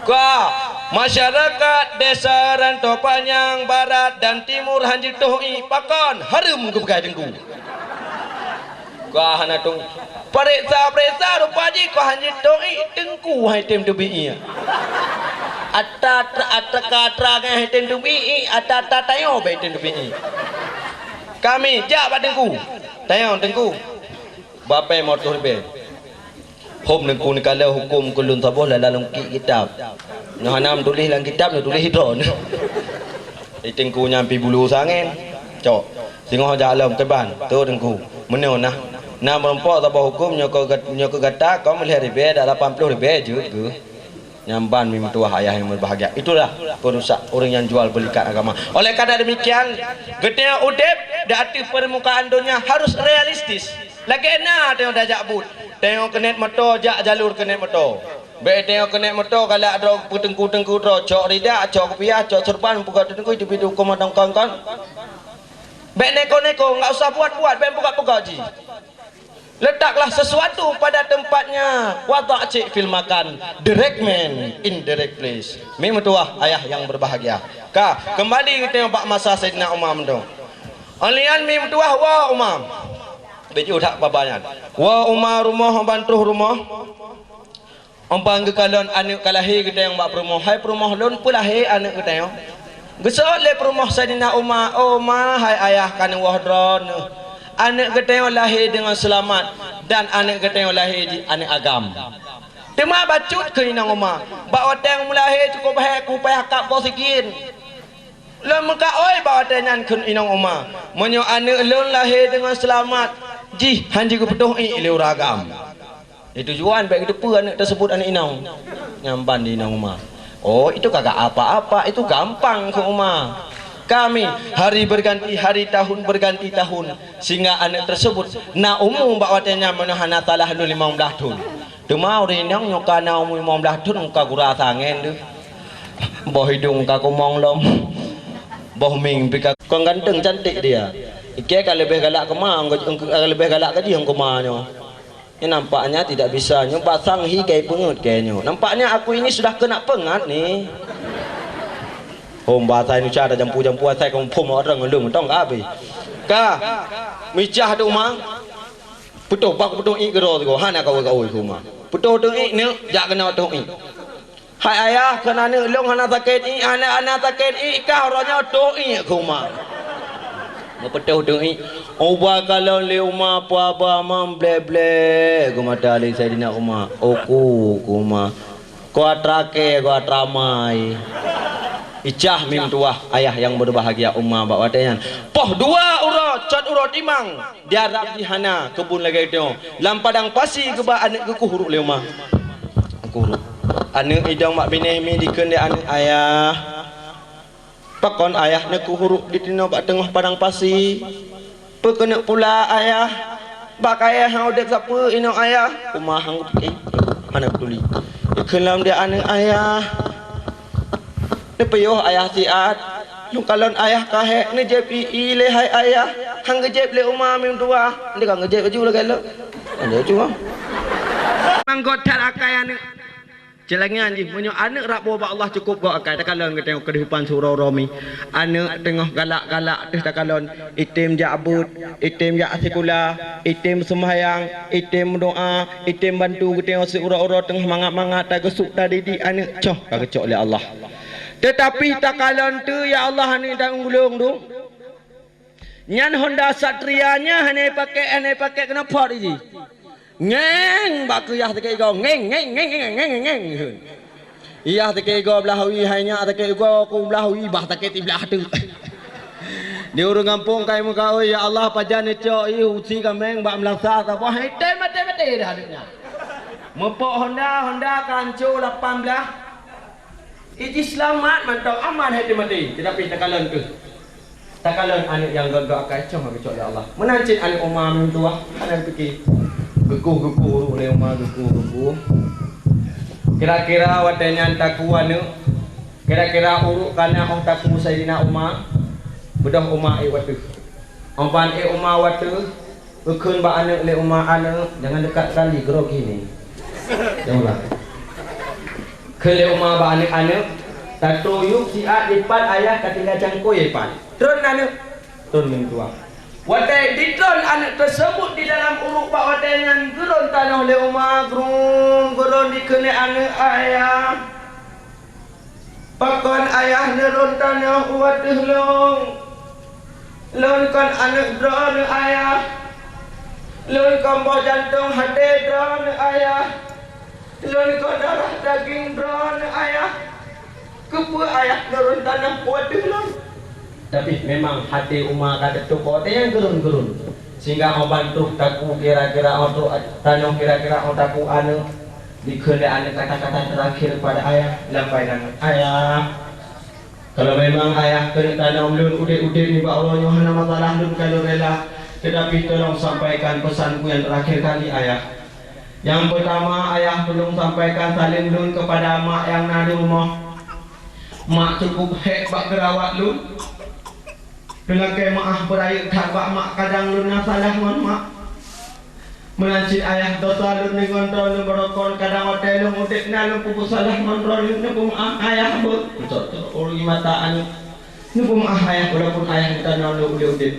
Ka, masyarakat desa Rantau Panyang barat dan timur hanjeuet toh ié pakon hareuem geupeugah teungku. Ka hana tung. Pareksa-pareksa rupa jih ka hanjeuet toh ié teungku hai tem teubiet ié. Ata tra-, ata ka atra ngai hai tem teubiet ié, ata-ata tayo bèk tem teubiet ié. Kami jak bak teungku. Tayo teungku. Bapèe motoh ribèe. Hom teungku neukalon huköm keu lôn saboh lam lalong kitab. Nyoe hana meutuléh lam kitab, neutuléh droeneuh. Di teungku nyan pih bulu sangen. Cok. Singoh jak lom keuban. Tu teungku. Meunoe nah. Na meurumpok saboh huköm nyoe keu gat-, nyoe keu gata, kon meulhèe ribèe, dak lapan ploh ribèe jeuet geuh. Nyan ban mi meutuwah ayah nyang meubahagia. Itulah perusak ureueng nyang jual beulikan agama. Oleh karena demikian, geutanyoe udép di ateueh permukaan donya harus realistis. Lagèe na tanyoe tajak buet, tanyoe keuneuk moto jak jalur keuneuk moto. Bèk tanyoe keuneuk moto galak droe peuteungku-teungku droe, cok ridak, cok kupiah, cok seureuban, peugöt teungku itu pintoe huköm mantong kon-kon. Bèk neko-neko, enggak usah buat-buat, bèk peugöt-peugöt jih. Letaklah sesuatu pada tempatnya. Wadha' syai' fil makan, the right man in the right place. Mi meutuwah ayah yang berbahagia. Ka, kembali geutanyoe bak masa Saidina Umar meutuwah. Ôh lheueh nyan mi meutuwah, woe Umar. Beujiôh that babah nyan. Woe Umar rumoh, ban troh rumoh. Umpang geukalon aneuëk ka lahé geutanyoe bak peurumoh, "Hai peurumoh lôn, peue lahé aneuëk geutanyoe?" Geuseuôt lé peurumoh Saidina Umar, "Oh ma, hai ayah, ka neuwoe droeneuh. Aneuëk geutanyoe lahé deungon seulamat dan aneuëk geutanyoe lahé jih aneuëk agam." Teuma bacut kheun inong Umar, "Bak watée meulahé cukôp hék kupayah kab boh sikin. Lôn meukaôi bak watée nyan," kheun inong Umar, "meunyoe aneuëk lôn lahé deungon seulamat, jih hana jigeupeutoh iék lé ureuëng agam." Di tujuan bék geuteupeue aneuëk teuseubut aneuëk inong. Nyan ban di inong Umar. Oh, itu kagak apa-apa, itu gampang keu Umar. Kami, hari berganti hari, tahun berganti tahun, sehingga aneuëk teuseubut na umu bak watée nyan meunyoe hana salah lôn limong blaih thon. Teuma ureuëng inong nyoe ka na umu limong blaih thon ka gura sangen deuh. Boh idong ka kumong lom. Boh mieng pih ka kon ganteng cantik dia. Iké ka leubeh galak keu ma, ka leubeh galak keu jih keu ma nyoe. Nyoe nampaknya tidak bisa, nyoe basang hi kai peungeut kai nyoe. Nampaknya aku ini sudah kena pengat ni. Hom bahasa Indonesia ada jampu-jampu asai kong phom orang ngelung tong ka habis. Ka micah tu ma. Peutoh bak peutoh iék keudroe sigoe hana kawa-kawa keu ma. Peutoh toh iék neuk jak keunoe toh iék. Hai ayah, keu aneuëk lôn hana sakét iék, aneuëk hana sakét iék kah uroe nyoe toh iék keu ma. Meupeutoh toh iék, uba kalon lé Umar peue haba mam blé-blé geuh mata lé Saidina Umar. Oku keu ma. Ko atra kée, ko atra mai. Icah mim tuwah ayah nyang berbahagia Umar bak watée nyan. Poh dua uroe cot uroe timang. Di Arab jih hana keubun lagée tanyoe. Lam padang pasi geuba aneuëk geukuh uruek lé Umar. Geukuh uruek. Aneuëk idong bak binéh mi dikheun lé aneuëk ayah. Pakon ayah neukuh uruek di tinoe bak teungoh padang pasi? Peu keuneuk pula ayah? Bak kayée han udeb sapeue inong ayah? Umar han geupike, hana geutuli. Dikheun lom di aneuëk ayah. Neupiôh ayah siat. Lôn kalon ayah ka hék, neujieb ié lé hai ayah. Han geujieb lé Umar mim tuwah. Nyoe ka geujieb laju lagée lôn. Laju ah. Manggot that akai aneuëk. Ceulangan jih, meunyoe aneuëk rab woe bak Allah cukôp gob akai, takalon geutanyoe keuhidupan siuroe-uroe mi. Aneuëk teungoh galak-galak teuh takalon, item jak beuet, item jak sikula, item seumayang, item meudoá, item bantu geutanyoe siuroe-uroe teungoh mangat-mangat tageusuk tadidik aneuëk coh ka geucok lé Allah. Teutapi takalon teuh, ya Allah, aneuëk dan ulôn duek. Nyan Honda Satria nyan hana ipakék, hana ipakék keunoe phot jih. Ngeng bak keu yah sakét igoe, ngeng, ngeng, ngeng. Yah sakét igoe blah wie, hai nyak sakét igoe, ku blah wie, bah sakét siblah teuk. Di ureuëng gampông kai meukaôi, ya Allah, pajan neucok ié usi kameng bak meulasa saboh, hai tem maté-maté dah aneuëk nyan. Meupok Honda, Honda ka hanco lapan blah. Iji seulamat mantong aman hai teumaté, teutapi takalon kheueh. Takalon aneuëk nyang gagak ka icong geucok lé Allah. Meunan cit aneuëk Umar meutuwah, hana pike. Geukuh-geukuh uruek lé Umar, geukuh-geukuh. Kira-kira watée nyan takue aneuëk, kira-kira uruek kana óh takue Saidina Umar, beudôh Umar ék wateuh. Óh ban ék Umar wateuh, geukheun bak aneuëk lé Umar, "Aneuëk, jangan dekat sekali, grogi ni." Janganlah. Kheun lé Umar bak aneuëk, "Aneuëk, tatuyueb siat dipat ayah ka tinggai cangkôi dipat. Tron aneuëk, tron meutuwah." Watée ditron aneuëk teuseubut di dalam uruek bak watée nyan, geuron tanoh lé Umar, grung, geuron dikheun lé aneuëk, "Ayah." Pakon ayah neurôn tanoh u ateueh lôn? Lôn kon aneuëk droeneuh ayah. Lôn kon boh jantong até droeneuh ayah. Lôn kon darah daging droeneuh ayah. Keupeue ayah neurôn tanoh u ateueh lôn? Tapi memang até Umar ka teutukoe nyang keurôn-keurôn. Sehingga óh ban troh takue kira-kira óh troh tanoh kira-kira óh takue aneuëk, dikheun lé aneuëk kata-kata terakhir kepada ayah, lam bayangan, "Ayah, kalau memang ayah keuneuk tanom lôn udeb-udeb nibak uroe nyoe hana masalah, lôn ka lôn rela, tetapi tolong sampaikan pesanku yang terakhir kali, ayah. Yang pertama, ayah tulông sampaikan saleuem lôn kepada mak nyang na di rumoh. Mak cukup hék bak geurawat lôn. Teulakée meuáh beurayeuk that bak mak, kadang lôn na salah ngon mak. Meunan cit ayah, dosa lôn deungon droe lôn beurokon, kadang watèe lôn udép na lôn peubuet salah ngon droe lôn, neupeumeu'ah ayah beuh. Beutôi-beutôi ureueng mata aneuk. Neupeumeu'ah ayah walaupun ayah geutanyoe lôn udép-udép.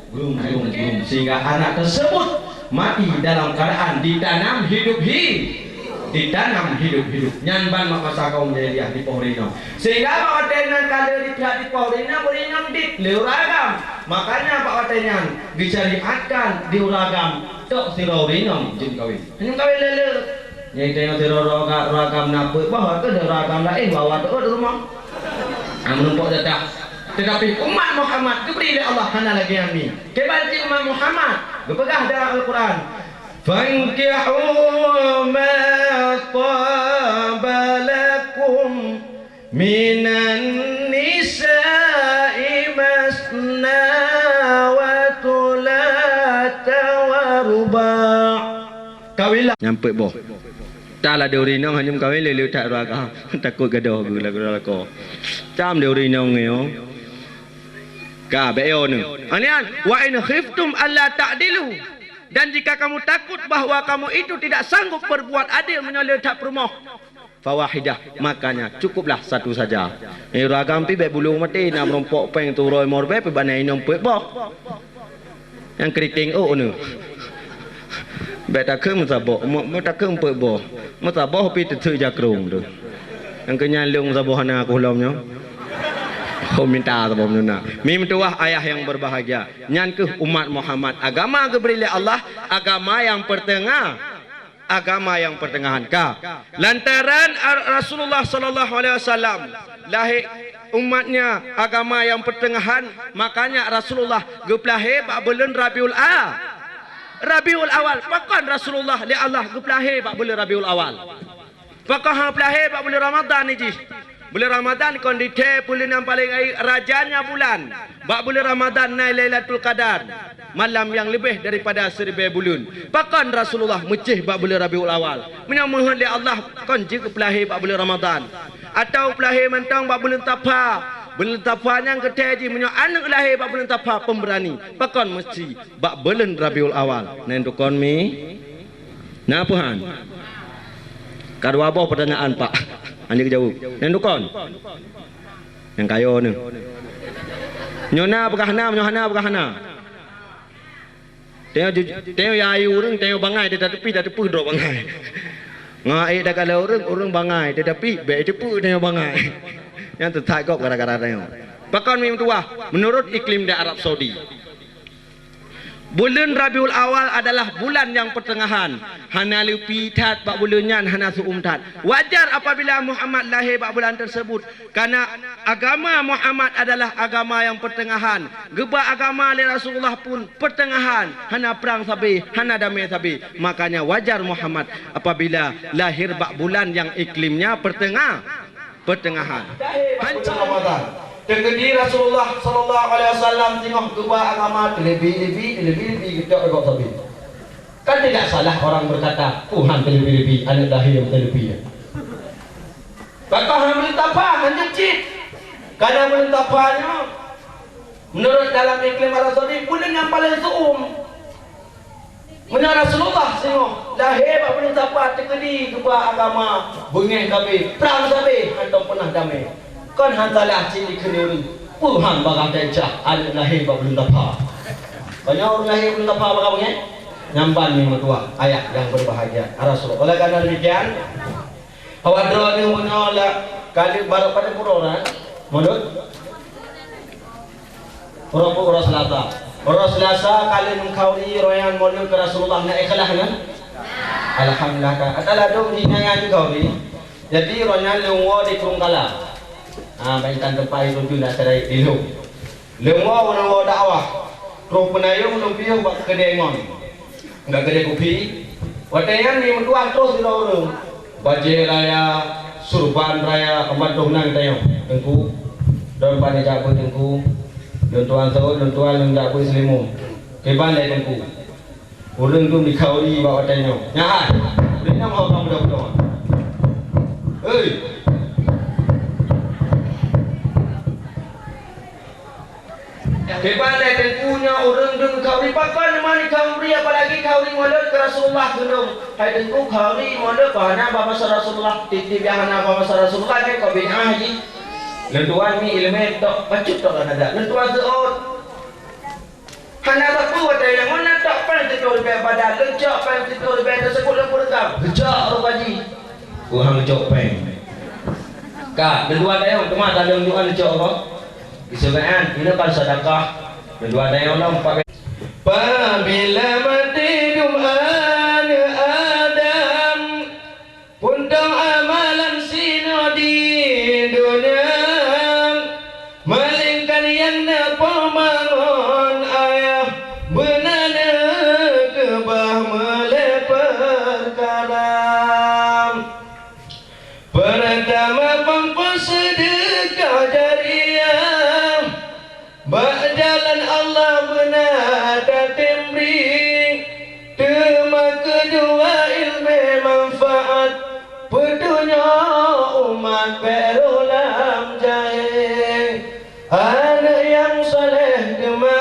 Belum, belum, belum. Sehingga anak tersebut mati dalam keadaan ditanam hidup hi-, ditanam hidup-hidup. Nyan ban mak masa kaum jahiliyah di poh rinong. Sehingga bak watèe nyan ka lheueh di pihak di poh rinong, rinong dit lé ureueng agam. Makanya bak watèe nyan disyariatkan di ureueng agam tok sidroe rinong jeuet kawin. Hana kawin lé-lé. Nyang teurimong sidroe ureueng agam na peuet boh, ka lheueh ureueng agam laén wawa teuôt rumoh. Ah, meurumpok teutab. Tetapi umat Muhammad geubri lé Allah hana lagèe nyan. Kiban cit umat Muhammad geupeugah dalam Al-Quran, "Fankihu ma taba lakum minan nisa'i masna wa thulatha wa ruba'." Kawinlah. Nyan peuet boh. Tah ladôm ureueng inong hana meukawen lé-lé that ureueng agam. Takot gadôh geuh lakoe. Cam deh ureueng inong nyoe. Ka, bèk yo nyoe. Anian, "Wa in khiftum alla ta'dilu." Dan jika kamu takut bahwa kamu itu tidak sanggup berbuat adil meunyoe le that peurumoh, fawahidah, makanya cukuplah satu saja. Eh, ureueng agam pih bèk bulông maté, na meurumpok pèng turoi morbèe pih bak na inong peuet boh. Nyang keriting ôk nyoe. Bèk takheun meusaboh, meu-, meu takheun peuet boh. Meusaboh pih teuteuk jakrong tu. Nyang keu nyan lôn meusaboh hana keu lom nyoe. Oh, minta saboh nyoe na. Mi meutuwah ayah yang berbahagia. Nyan keuh umat Muhammad. Agama geubri lé Allah, agama yang pertengah. Agama yang pertengahan. Ka. Lantaran Ar-, Rasulullah sallallahu alaihi wasallam lahé umatnya agama yang pertengahan, makanya Rasulullah geupeulahé bak buleuen Rabiul A-, Rabiul Awal. Pakon Rasulullah lé Allah geupeulahé bak buleuen Rabiul Awal? Pakon hana peulahé bak buleuen Ramadhan jih? Buleuen Ramadhan kon dithèe buleuen nyang paleng rayeuk, rajanya bulan. Bak buleuen Ramadhan na Lailatul Qadar, malam yang lebih daripada siribèe buleuen. Pakon Rasulullah meucéh bak buleuen Rabiul Awal? Meunyoe meuheuet lé Allah, kon jeuet geupeulahé bak buleuen Ramadhan. Atawa peulahé mantong bak buleuen Safar. Buleuen Safar nyan geuthèe jih meunyoe aneuk lahé bak buleuen Safar, pemberani. Pakon meusti bak buleuen Rabiul Awal? Nyan tukon mi. Na peue han? Ka dua boh pertanyaan, Pak. Hana geujaweueb. Nyan dukon. Nyang kayo nyoe. Nyoe na peugah na, nyoe hana peugah hana. Tanyoe ju-, tanyoe ya ayu ureueng, tanyoe bangai, tetapi tateupeue droe bangai. Ngon ék takalon ureueng, ureueng bangai, tetapi bèk teupeue tanyoe bangai. Nyan teuthat gob gara-gara tanyoe. Pakon mi meutuwah, menurut iklim di Arab Saudi. Buleuen Rabiul Awal adalah bulan nyang peuteungahan. Hana leupie that bak buleuen nyan, hana seu-uem that. Wajar apabila Muhammad lahé bak bulan tersebut, karena agama Muhammad adalah agama nyang peuteungahan. Geuba agama lé Rasulullah pun peuteungahan, hana prang sabe, hana damé sabe. Makanya wajar Muhammad apabila lahir bak bulan nyang iklimnya peuteunga-, peuteungahan. Bulan Ramadan. Teukeudi Rasulullah sallallahu alaihi wasallam teungoh geuba agama, teuleubeh-leubeh, teuleubeh-leubeh geutok gob sabe. Kan tidak salah orang berkata, "Tuhan teuleubeh-leubeh, aneuk lahé teuleubeh." Pakon hana buleuen Safar, hana cit. Karena buleuen Safar nyoe, menurut dalam iklim Arab Saudi, buleuen nyang paleng seu-uem. Meunyoe Rasulullah singoh lahé bak buleuen Safar, teukeudi geuba agama, beungéh sabe, prang sabe, hántom peunah damé. Kon han salah cit dikheun ureueng, "Peue han bagaih that cah aneuk lahé bak buleuen Safar." Kon nyoe ureueng lahé buleuen Safar bagaih beungéh? Nyan ban mi meutuwah ayah yang berbahagia. Rasulullah, oleh karena demikian, awak droeneuh meunyoe la-, ka lheueh barô padub uroe nyan, Maulud? Uroe peue? Uroe Selasa. Uroe Selasa ka lheueh meukauri, uroe nyan Maulud keu Rasulullah, na ikhlas nyan? Alhamdulillah ka. Ata ladôm jih nyan nyan kauri. Jadi uroe nyan lôn woe di Krueng Kala. Ha, bak intan teumpat itu tu nak serai di lôn. Lôn woe, lôn woe dakwah. Troh peunayong lôn piôh bak keudè ngon. Bak keudè kupi. Watèe nyan mi meutuwah troh sidroe ureueng. Bajèe raya, surban raya, ban troh nan tanyoe. Teungku, droeneuh pane jak beuet Teungku. Lôn tuan sot, lôn tuan lôn jak beuet Seulimeum. Kiban lé Teungku. Ureueng tu meukauri bak watèe nyoe. Nyan hai. Ureueng nyan ho ka beudôh-beudôh. Hei! Kiban lé Teungku nyoe ureuëng dum khauri, pakon mani khauri, apalagi khauri mulod keu Rasulullah geunong. Hai Teungku, khauri mulod bah hana bak masa Rasulullah, tieb-tieb nyang hana bak masa Rasulullah nyan ka bid'ah jih. Lôn tuan mi iéleumé tok, bacut tok kan ada. Lôn tuan seuôt. Hana baku watée nyang meunan tok péng tutoe ribée badan, lôn cok péng tutoe ribée teusebut lôn peureugang. Geucok rupajih. Ku hang geucok péng. Ka, lôn tuan dayong, teuma taleueng nyoe lôn cok apa? Geuseumean, inoe kan sedekah. Lôn tuan dayong lom pakai. Pabila maté dum aneuk Adam, puntông amalan sinoe di donya, melainkan nyang na po ma ngon ayah, beuna neukeubah meulée peukara. Peurtama, peuseudeuka jariah. Bak jalan Allah beuna tatem bri, teuma keudua iéleumé manfaat, peutunyok umat bék rôh lam jahé. Aneuk nyang saleh teuma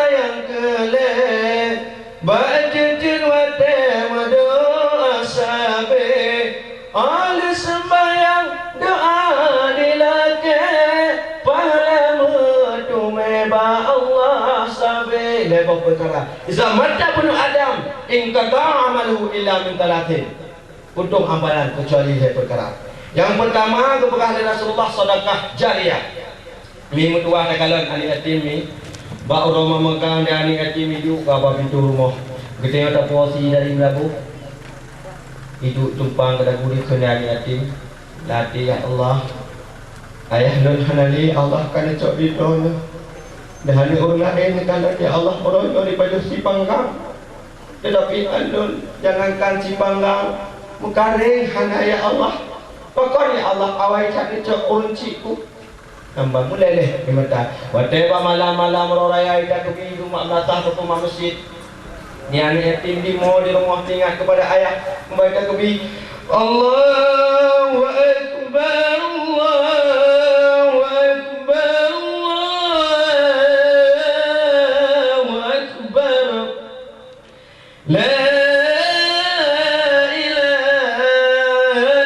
nyang keu lhée, bak jeuet-jeuet watée meudoá sabe. Óh lheueh seumbahyang doá dilakée, pahala meuteumé bak Allah sabe. Lhée boh peukara. Iza mata ibnu Adam, inqata'a amaluhu illa min tsalatsin. Putoh amalan keucuali lhée peukara. Nyang peurtama geupeugah lé Rasulullah, sedekah jariah. Mi meutuwah takalon aneuk yatim mi. Bak uroe Ramadan di aneuk yatim iduek ka bak pintoe rumoh. Geutanyoe tapuwosi dari meulaboh. Iduek tumpang keu dagu dikheun aneuk yatim. Lam até, "Ya Allah, ayah lôn hana lé, Allah ka neucok di droeneuh. Dan hana ureuëng laén neukalon, ya Allah, uroe nyoe dipajoh sipanggang. Teutapi ulôn jangankan sipanggang, meukaréng hana, ya Allah. Pakon, ya Allah, awai that neucok ureuëng chik ku." Nyan ban mulai lé di mata. Watée bak malam-malam uroe raya, ita keubi rumoh meunasah keu teuma meuseujid. Nyan aneuk yatim di mo di rumoh teuingat keupada ayah. Nyan ban ita keubi, "Allahu Akbar, Allahu Akbar, Allahu Akbar." La ilaha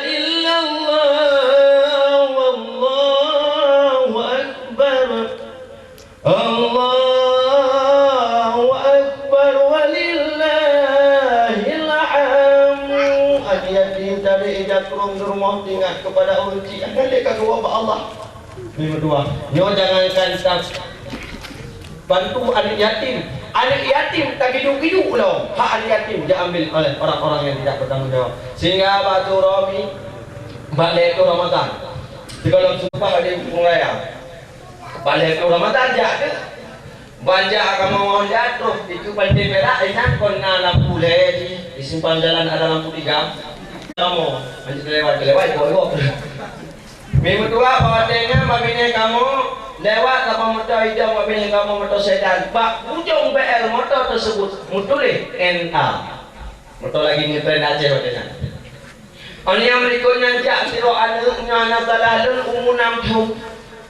illallah, wallahu akbar. Allahu akbar walillahil hamd. Aneuk yatim tadi ija kurong di rumoh teuingat keupada ureuëng chik, hana lé ka geuwoe bak Allah. Meutuwah. Nyoe jangankan ta bantu aneuk yatim. Aneuk yatim tagiduek-giduek lom. Hak aneuk yatim diambil oleh orang-orang yang tidak bertanggung jawab. Sehingga bak uroe mi, bak lhée Ramadan, sigohlom sumpah di Kampung Raya. Bak lhée Ramadan jak tu. Ban jak kamoe jak troh, itu pantai perak, ingat kon na lampu lhée di, di simpang jalan ada lampu tiga. Kamoe, lanjut lewat, lewat, lewat. Mi meutuwah bak watée nyan bak binéh kamoe lewat, saboh moto idong bak binéh kamoe, moto sedan. Bak ujong B L moto teusebut meutuléh N A. Moto lagi ngetren Aceh watée nyan. Aneuk nyang berikot nyan jak sidroe aneuk nyan hana salah lôn umu nam thon.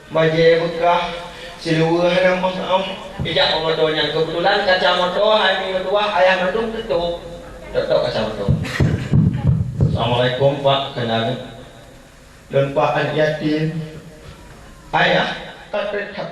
Bajée beukah, siluweue hana meu'oh. Ijak bak moto nyan, keubeutulan kaca moto hai mi meutuwah ayah mandum teutôp. Teutôp kaca moto. "Assalamualaikum, Pak," kheun aneuk. "Lôn, Pak, aneuk yatim." "Ayah, ka trép that."